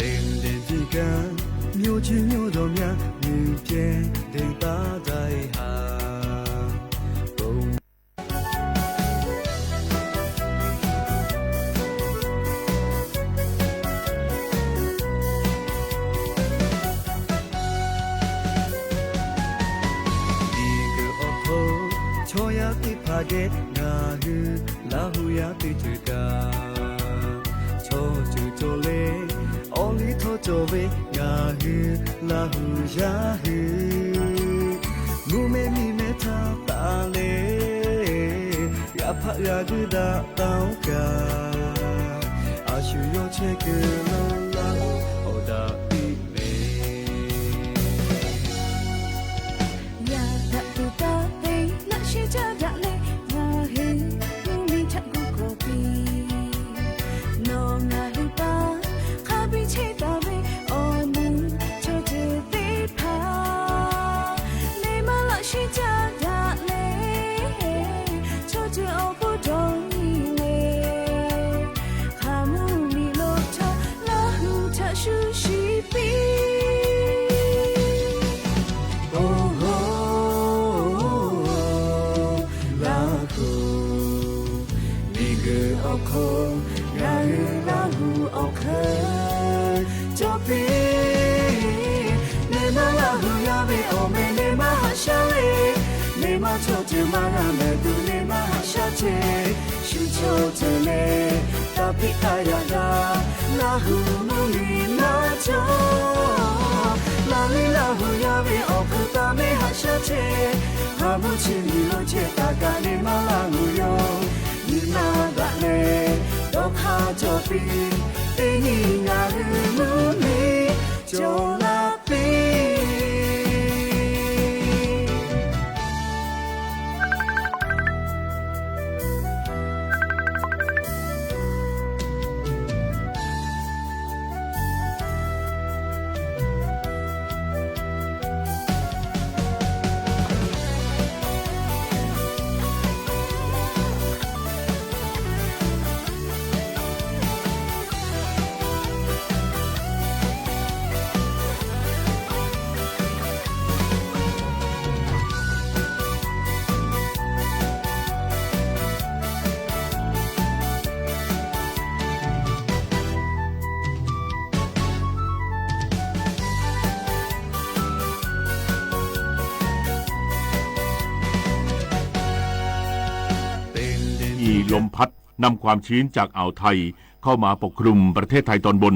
Teˇ nyi teˇ kaꞈ, myoˇ chi myoˇ dawˬ myaˇ nyi pehˇ dehˬ taˇ daiˇ haˍ. Miˬguiˬ awˬ hk'oˆ chaw yaˇ teˇ hpaˍ geh ngaˬ hui Laˇ hu yaˇ teˇ ceuˬ kaꞈ, chaw ceuˬ cawˬ leh awˬ liˇ htawˇ cawˬ ve ngaˬ hui Laˇ hu yaˇ hui, mvuhˇ mehˆ miˬ mehˆ htaˇ taˍ leh, g'a hpaˆ g'a guˇ daꞈ taˍ oˇ kaꞈ, a shu yawˇ chehˇ kuiˬ lo Laˇ hu awˬ daꞈ piˇ mehˍ. Yaꞈ hk'aˇ tuˬ taˇ te naˆ shiˉ caˇ daꞈ leh, ngaˬ hui mvuhˇ miˬ htaꞈ gu kawˬ piˇ. Nawˬ ngaˬ hui paˇ hk'a biˇ chehˇ taˍ ve awˬ nu chaw ceuˬ teˇ Hk'aw, ngaˬ hui Laˇ huˍ awˬ hk'aw cawˬ piˇ. Neˇ maˇ Laˇ huˍ yaˇ ve awˬ meh neˇ maˇ haꞈ shaˉ le. Neˇ maˇ chaw ceuˬ maˇ g'a mehˍ tuˬ neˇ maˇ haꞈ shaˉ chehˇ. Shu chaw ceuˬ lehˬ, taˇ piˇ taˇ yaꞈ g'a. Laˇ huˍ mvuhˇ miˬ maˇ cawˬ. Laˇ liˇ Laˇ huˍ yaˇ ve awˬ hk'aw taˇ mehˉ haꞈ shaˉ chehˇ. Hk'a mvuhˇ chi miˬ lo chehˇ taˍ kaꞈ neˇ maˇ Laˇ huˍ yoˬ. Nyi ma daꞈ leh dawˇ hk'aˇ cawˬ piˇ. Teˇ nyi ngaˬ hui mvuhˇ miˬ cawˬ la piˇ. มีลมพัด นำความชื้นจากอ่าวไทยเข้ามาปกคลุมประเทศไทยตอนบน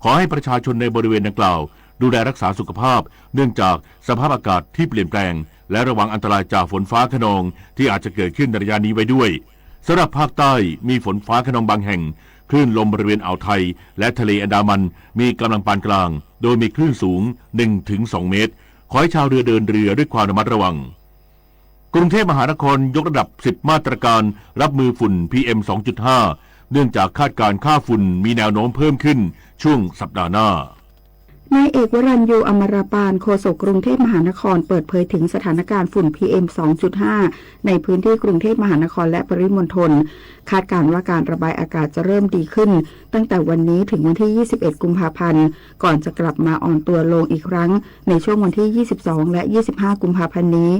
ขอให้ประชาชนในบริเวณดังกล่าวดูแลรักษาสุขภาพ เนื่องจากสภาพอากาศที่เปลี่ยนแปลง และระวังอันตรายจากฝนฟ้าคะนองที่อาจจะเกิดขึ้นในระยะนี้ไว้ด้วย สำหรับภาคใต้มีฝนฟ้าคะนองบางแห่ง คลื่นลมบริเวณอ่าวไทยและทะเลอันดามันมีกำลังปานกลาง โดยมีคลื่นสูง หนึ่งถึงสองเมตร ขอให้ชาวเรือเดินเรือด้วยความระมัดระวัง กรุงเทพมหานครยกระดับ สิบ มาตรการรับมือฝุ่น พีเอ็ม สองจุดห้า เนื่องจากคาดการณ์ค่าฝุ่นมีแนวโน้มเพิ่มขึ้นช่วงสัปดาห์หน้า นายเอก วรัญญู อมรปาน โฆษกกรุงเทพมหานคร เปิดเผยถึงสถานการณ์ฝุ่น พีเอ็ม สองจุดห้า ในพื้นที่กรุงเทพมหานครและปริมณฑล คาดการณ์ว่าการระบายอากาศจะเริ่มดีขึ้น ตั้งแต่วันนี้ถึงวันที่ ยี่สิบเอ็ด กุมภาพันธ์ ก่อนจะกลับมาอ่อนตัวลงอีกครั้ง ในช่วงวันที่ ยี่สิบสอง และ ยี่สิบห้า กุมภาพันธ์นี้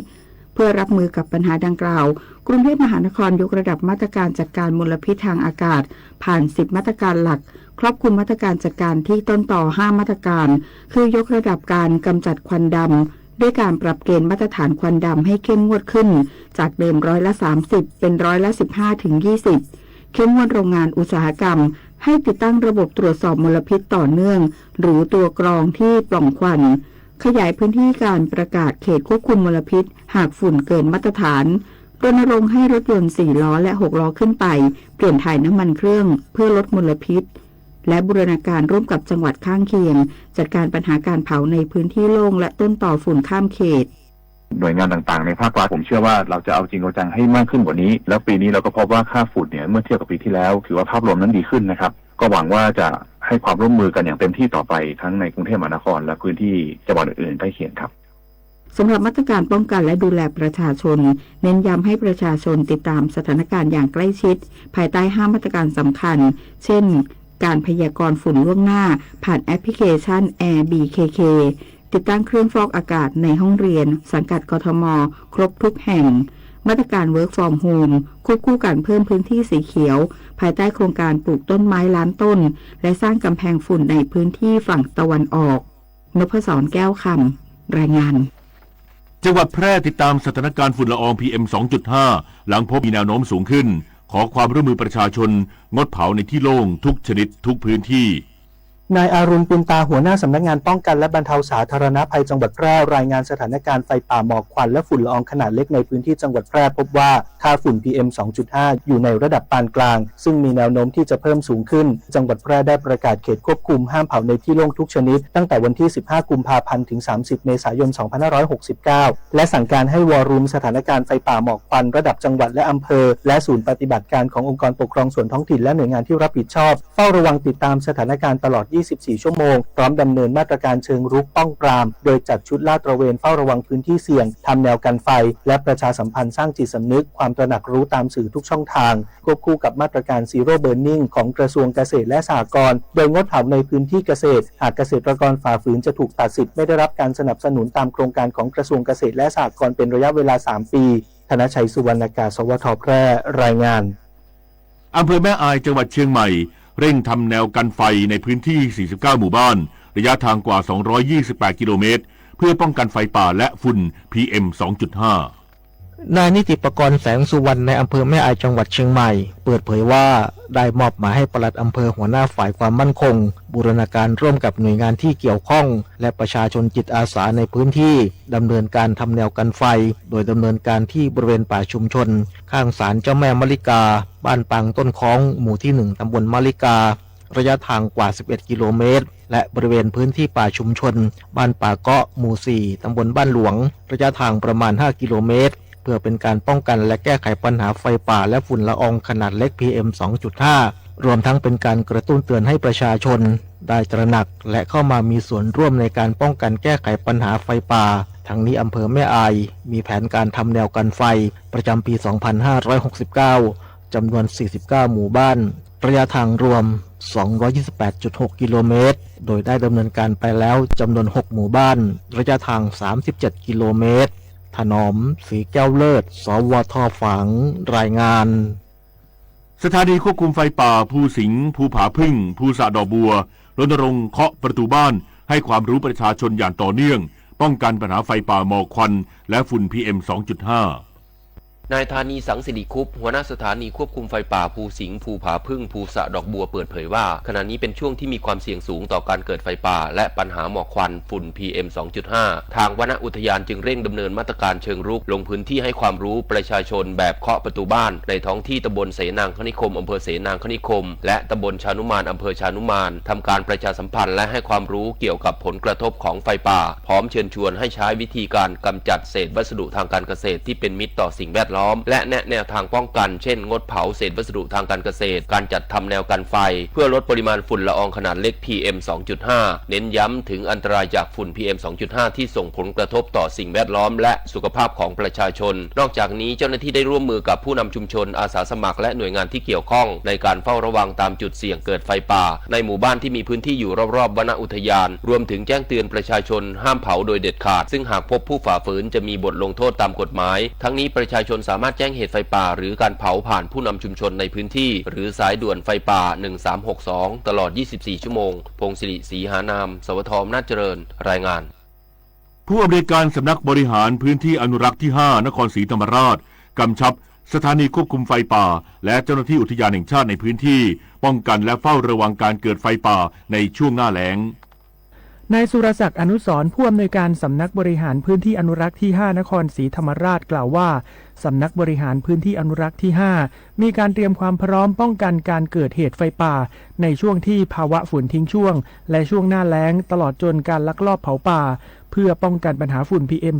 เพื่อรับมือกับปัญหาดังกล่าว กรุงเทพมหานครยกระดับมาตรการจัดการมลพิษทางอากาศ ผ่าน สิบ มาตรการหลัก ครอบคลุมมาตรการจัดการที่ต้นตอ ห้า มาตรการ คือยกระดับการกำจัดควันดำ ด้วยการปรับเกณฑ์มาตรฐานควันดำให้เข้มงวดขึ้น จากเดิมร้อยละ สามสิบ เป็นร้อยละ สิบห้า ถึง ยี่สิบ เข้มงวดโรงงานอุตสาหกรรม ให้ติดตั้งระบบตรวจสอบมลพิษต่อเนื่อง หรือตัวกรองที่ปล่องควัน ขยายพื้นที่การประกาศเขตควบคุมมลพิษ หากฝุ่นเกินมาตรฐาน รณรงค์ให้รถยนต์ สี่ ล้อ และ หก ล้อขึ้นไป เปลี่ยนถ่ายน้ำมันเครื่อง เพื่อลดมลพิษ และบูรณาการร่วมกับจังหวัดข้างเคียง จัดการปัญหาการเผาในพื้นที่โล่งและต้นตอฝุ่นข้ามเขต หน่วยงานต่างๆในภาครัฐ ผมเชื่อว่าเราจะเอาจริงเอาจังให้มากขึ้นกว่านี้ แล้วปีนี้เราก็พบว่าค่าฝุ่นเนี่ย เมื่อเทียบกับปีที่แล้ว ถือว่าภาพรวมนั้นดีขึ้นนะครับ ก็หวังว่าจะให้ความร่วมมือกันอย่างเต็มที่ต่อไป ทั้งในกรุงเทพมหานครและพื้นที่จังหวัดอื่นๆใกล้เคียงครับ สำหรับมาตรการป้องกันและดูแลประชาชน เน้นย้ำให้ประชาชนติดตามสถานการณ์อย่างใกล้ชิด ภายใต้ ห้า มาตรการสำคัญ เช่น การพยากรณ์ฝุ่นล่วงหน้า ผ่านแอปพลิเคชัน Air B K K ติดตั้งเครื่องฟอกอากาศในห้องเรียน สังกัด กทม ครบทุกแห่ง มาตรการ Work from Home ควบคู่กันเพิ่มพื้นที่สีเขียว ภายใต้โครงการปลูกต้นไม้ล้านต้น และสร้างกำแพงฝุ่นในพื้นที่ฝั่งตะวันออก นพศร แก้วคำ รายงาน จังหวัดแพร่ติดตามสถานการณ์ฝุ่นละออง พีเอ็ม สองจุดห้า หลังพบมีแนวโน้มสูงขึ้น ขอความร่วมมือประชาชน งดเผาในที่โล่งทุกชนิดทุกพื้นที่ นายอารุณ ปินตา หัวหน้าสำนักงานป้องกันและบรรเทาสาธารณภัยจังหวัดแพร่ รายงานสถานการณ์ไฟป่าหมอกควันและฝุ่นละอองขนาดเล็กในพื้นที่จังหวัดแพร่ พบว่าค่าฝุ่น พีเอ็ม สองจุดห้า อยู่ในระดับปานกลาง ซึ่งมีแนวโน้มที่จะเพิ่มสูงขึ้น จังหวัดแพร่ได้ประกาศเขตควบคุมห้ามเผาในที่โล่งทุกชนิด ตั้งแต่วันที่ สิบห้า กุมภาพันธ์ ถึง สามสิบ เมษายน สองพันห้าร้อยหกสิบเก้า และสั่งการให้วอลลุ่มสถานการณ์ไฟป่าหมอกควันระดับจังหวัดและอำเภอ และศูนย์ปฏิบัติการขององค์กรปกครองส่วนท้องถิ่นและหน่วยงานที่รับผิดชอบ เฝ้าระวังติดตามสถานการณ์ตลอด ยี่สิบสี่ ชั่วโมง พร้อมดำเนินมาตรการเชิงรุกป้องปราม โดยจัดชุดลาดตระเวนเฝ้าระวังพื้นที่เสี่ยง ทำแนวกันไฟ และประชาสัมพันธ์สร้างจิตสำนึก ความตระหนักรู้ตามสื่อทุกช่องทาง ควบคู่กับมาตรการ Zero Burning ของกระทรวงเกษตรและสหกรณ์ โดยงดเผาในพื้นที่เกษตร หากเกษตรกรฝ่าฝืนจะถูกตัดสิทธิ์ไม่ได้รับการสนับสนุนตามโครงการของกระทรวงเกษตรและสหกรณ์เป็นระยะเวลา สาม ปี ธนชัย สุวรรณากาศ สวท แพร่ รายงาน อำเภอแม่อาย จังหวัดเชียงใหม่ เร่งทำแนวกันไฟในพื้นที่ สี่สิบเก้า หมู่บ้าน ระยะทางกว่า สองร้อยยี่สิบแปด กิโลเมตร เพื่อป้องกันไฟป่าและฝุ่น พีเอ็ม สองจุดห้า นายนิติปกรณ์ แสงสุวรรณ นายอำเภอแม่อาย จังหวัดเชียงใหม่ เปิดเผยว่า ได้มอบหมายให้ปลัดอำเภอ หัวหน้าฝ่ายความมั่นคง บูรณาการร่วมกับหน่วยงานที่เกี่ยวข้อง และประชาชนจิตอาสาในพื้นที่ ดำเนินการทำแนวกันไฟ โดยดำเนินการที่บริเวณป่าชุมชน ข้างศาลเจ้าแม่มะลิกา บ้านปางต้นค้อง หมู่ที่ หนึ่ง ตำบลมะลิกา ระยะทางกว่า สิบเอ็ด กิโลเมตร และบริเวณพื้นที่ป่าชุมชน บ้านป่าเกาะ หมู่ สี่ ตำบลบ้านหลวง ระยะทางประมาณ ห้า กิโลเมตร เพื่อเป็นการป้องกันและแก้ไขปัญหาไฟป่าและฝุ่นละอองขนาดเล็ก พีเอ็ม สองจุดห้า รวมทั้งเป็นการกระตุ้นเตือนให้ประชาชนได้ตระหนัก และเข้ามามีส่วนร่วมในการป้องกันแก้ไขปัญหาไฟป่า ทั้งนี้อำเภอแม่อาย มีแผนการทำแนวกันไฟ ประจำปี สองพันห้าร้อยหกสิบเก้า จำนวน สี่สิบเก้า หมู่บ้าน ระยะทางรวม สองร้อยยี่สิบแปดจุดหก กิโลเมตร โดยได้ดำเนินการไปแล้วจำนวน หก หมู่บ้าน ระยะทาง สามสิบเจ็ด กิโลเมตร ถนอม ศรีแก้วเลิศ สวท ฝาง รายงาน สถานีควบคุมไฟป่าภูสิงห์ ภูผาผึ้ง ภูสะดอกบัว รณรงค์เคาะประตูบ้าน ให้ความรู้ประชาชนอย่างต่อเนื่อง ป้องกันปัญหาไฟป่า หมอกควัน และฝุ่น พีเอ็ม สองจุดห้า นายธานี สังสิริคุปต์ หัวหน้าสถานีควบคุมไฟป่าภูสิงห์ ภูผาผึ้ง ภูสะดอกบัว เปิดเผยว่า ขณะนี้เป็นช่วงที่มีความเสี่ยงสูงต่อการเกิดไฟป่า และปัญหาหมอกควัน ฝุ่น พีเอ็ม สองจุดห้า ทางวนอุทยานจึงเร่งดำเนินมาตรการเชิงรุก ลงพื้นที่ให้ความรู้ประชาชนแบบเคาะประตูบ้าน ในท้องที่ตำบลเสนางคณิคม อำเภอเสนางคณิคม และตำบลชานุมาน อำเภอชานุมาน ทำการประชาสัมพันธ์และให้ความรู้เกี่ยวกับผลกระทบของไฟป่า พร้อมเชิญชวนให้ใช้วิธีการกำจัดเศษวัสดุทางการเกษตรที่เป็นมิตรต่อสิ่งแวดล้อม และแนะแนวทางป้องกัน เช่น งดเผาเศษวัสดุทางการเกษตร การจัดทำแนวกันไฟ เพื่อลดปริมาณฝุ่นละอองขนาดเล็ก พีเอ็ม สองจุดห้า เน้นย้ำถึงอันตรายจากฝุ่น พีเอ็ม สองจุดห้า ที่ส่งผลกระทบต่อสิ่งแวดล้อมและสุขภาพของประชาชน นอกจากนี้เจ้าหน้าที่ได้ร่วมมือกับผู้นำชุมชน อาสาสมัคร และหน่วยงานที่เกี่ยวข้อง ในการเฝ้าระวังตามจุดเสี่ยงเกิดไฟป่า ในหมู่บ้านที่มีพื้นที่อยู่รอบๆ วนอุทยาน รวมถึงแจ้งเตือนประชาชนห้ามเผาโดยเด็ดขาด ซึ่งหากพบผู้ฝ่าฝืนจะมีบทลงโทษตามกฎหมาย ทั้งนี้ประชาชนสามารถแจ้งเหตุไฟป่า หรือการเผาผ่านผู้นำชุมชนในพื้นที่ หรือสายด่วนไฟป่า หนึ่งสามหกสอง ตลอด ยี่สิบสี่ ชั่วโมง พงศิริ ศรีหานาม สวท อำนาจเจริญ รายงาน ผู้อำนวยการสำนักบริหารพื้นที่อนุรักษ์ที่ ห้า นครศรีธรรมราช กำชับสถานีควบคุมไฟป่า และเจ้าหน้าที่อุทยานแห่งชาติในพื้นที่ ป้องกันและเฝ้าระวังการเกิดไฟป่าในช่วงหน้าแล้ง นายสุรศักดิ์ อนุสรณ์ ผู้อำนวยการสำนักบริหารพื้นที่อนุรักษ์ที่ ห้า นครศรีธรรมราช กล่าวว่า สำนักบริหารพื้นที่อนุรักษ์ที่ ห้า มีการเตรียมความพร้อมป้องกันการเกิดเหตุไฟป่า ในช่วงที่ภาวะฝนทิ้งช่วง และช่วงหน้าแล้ง ตลอดจนการลักลอบเผาป่า เพื่อป้องกันปัญหาฝุ่น พีเอ็ม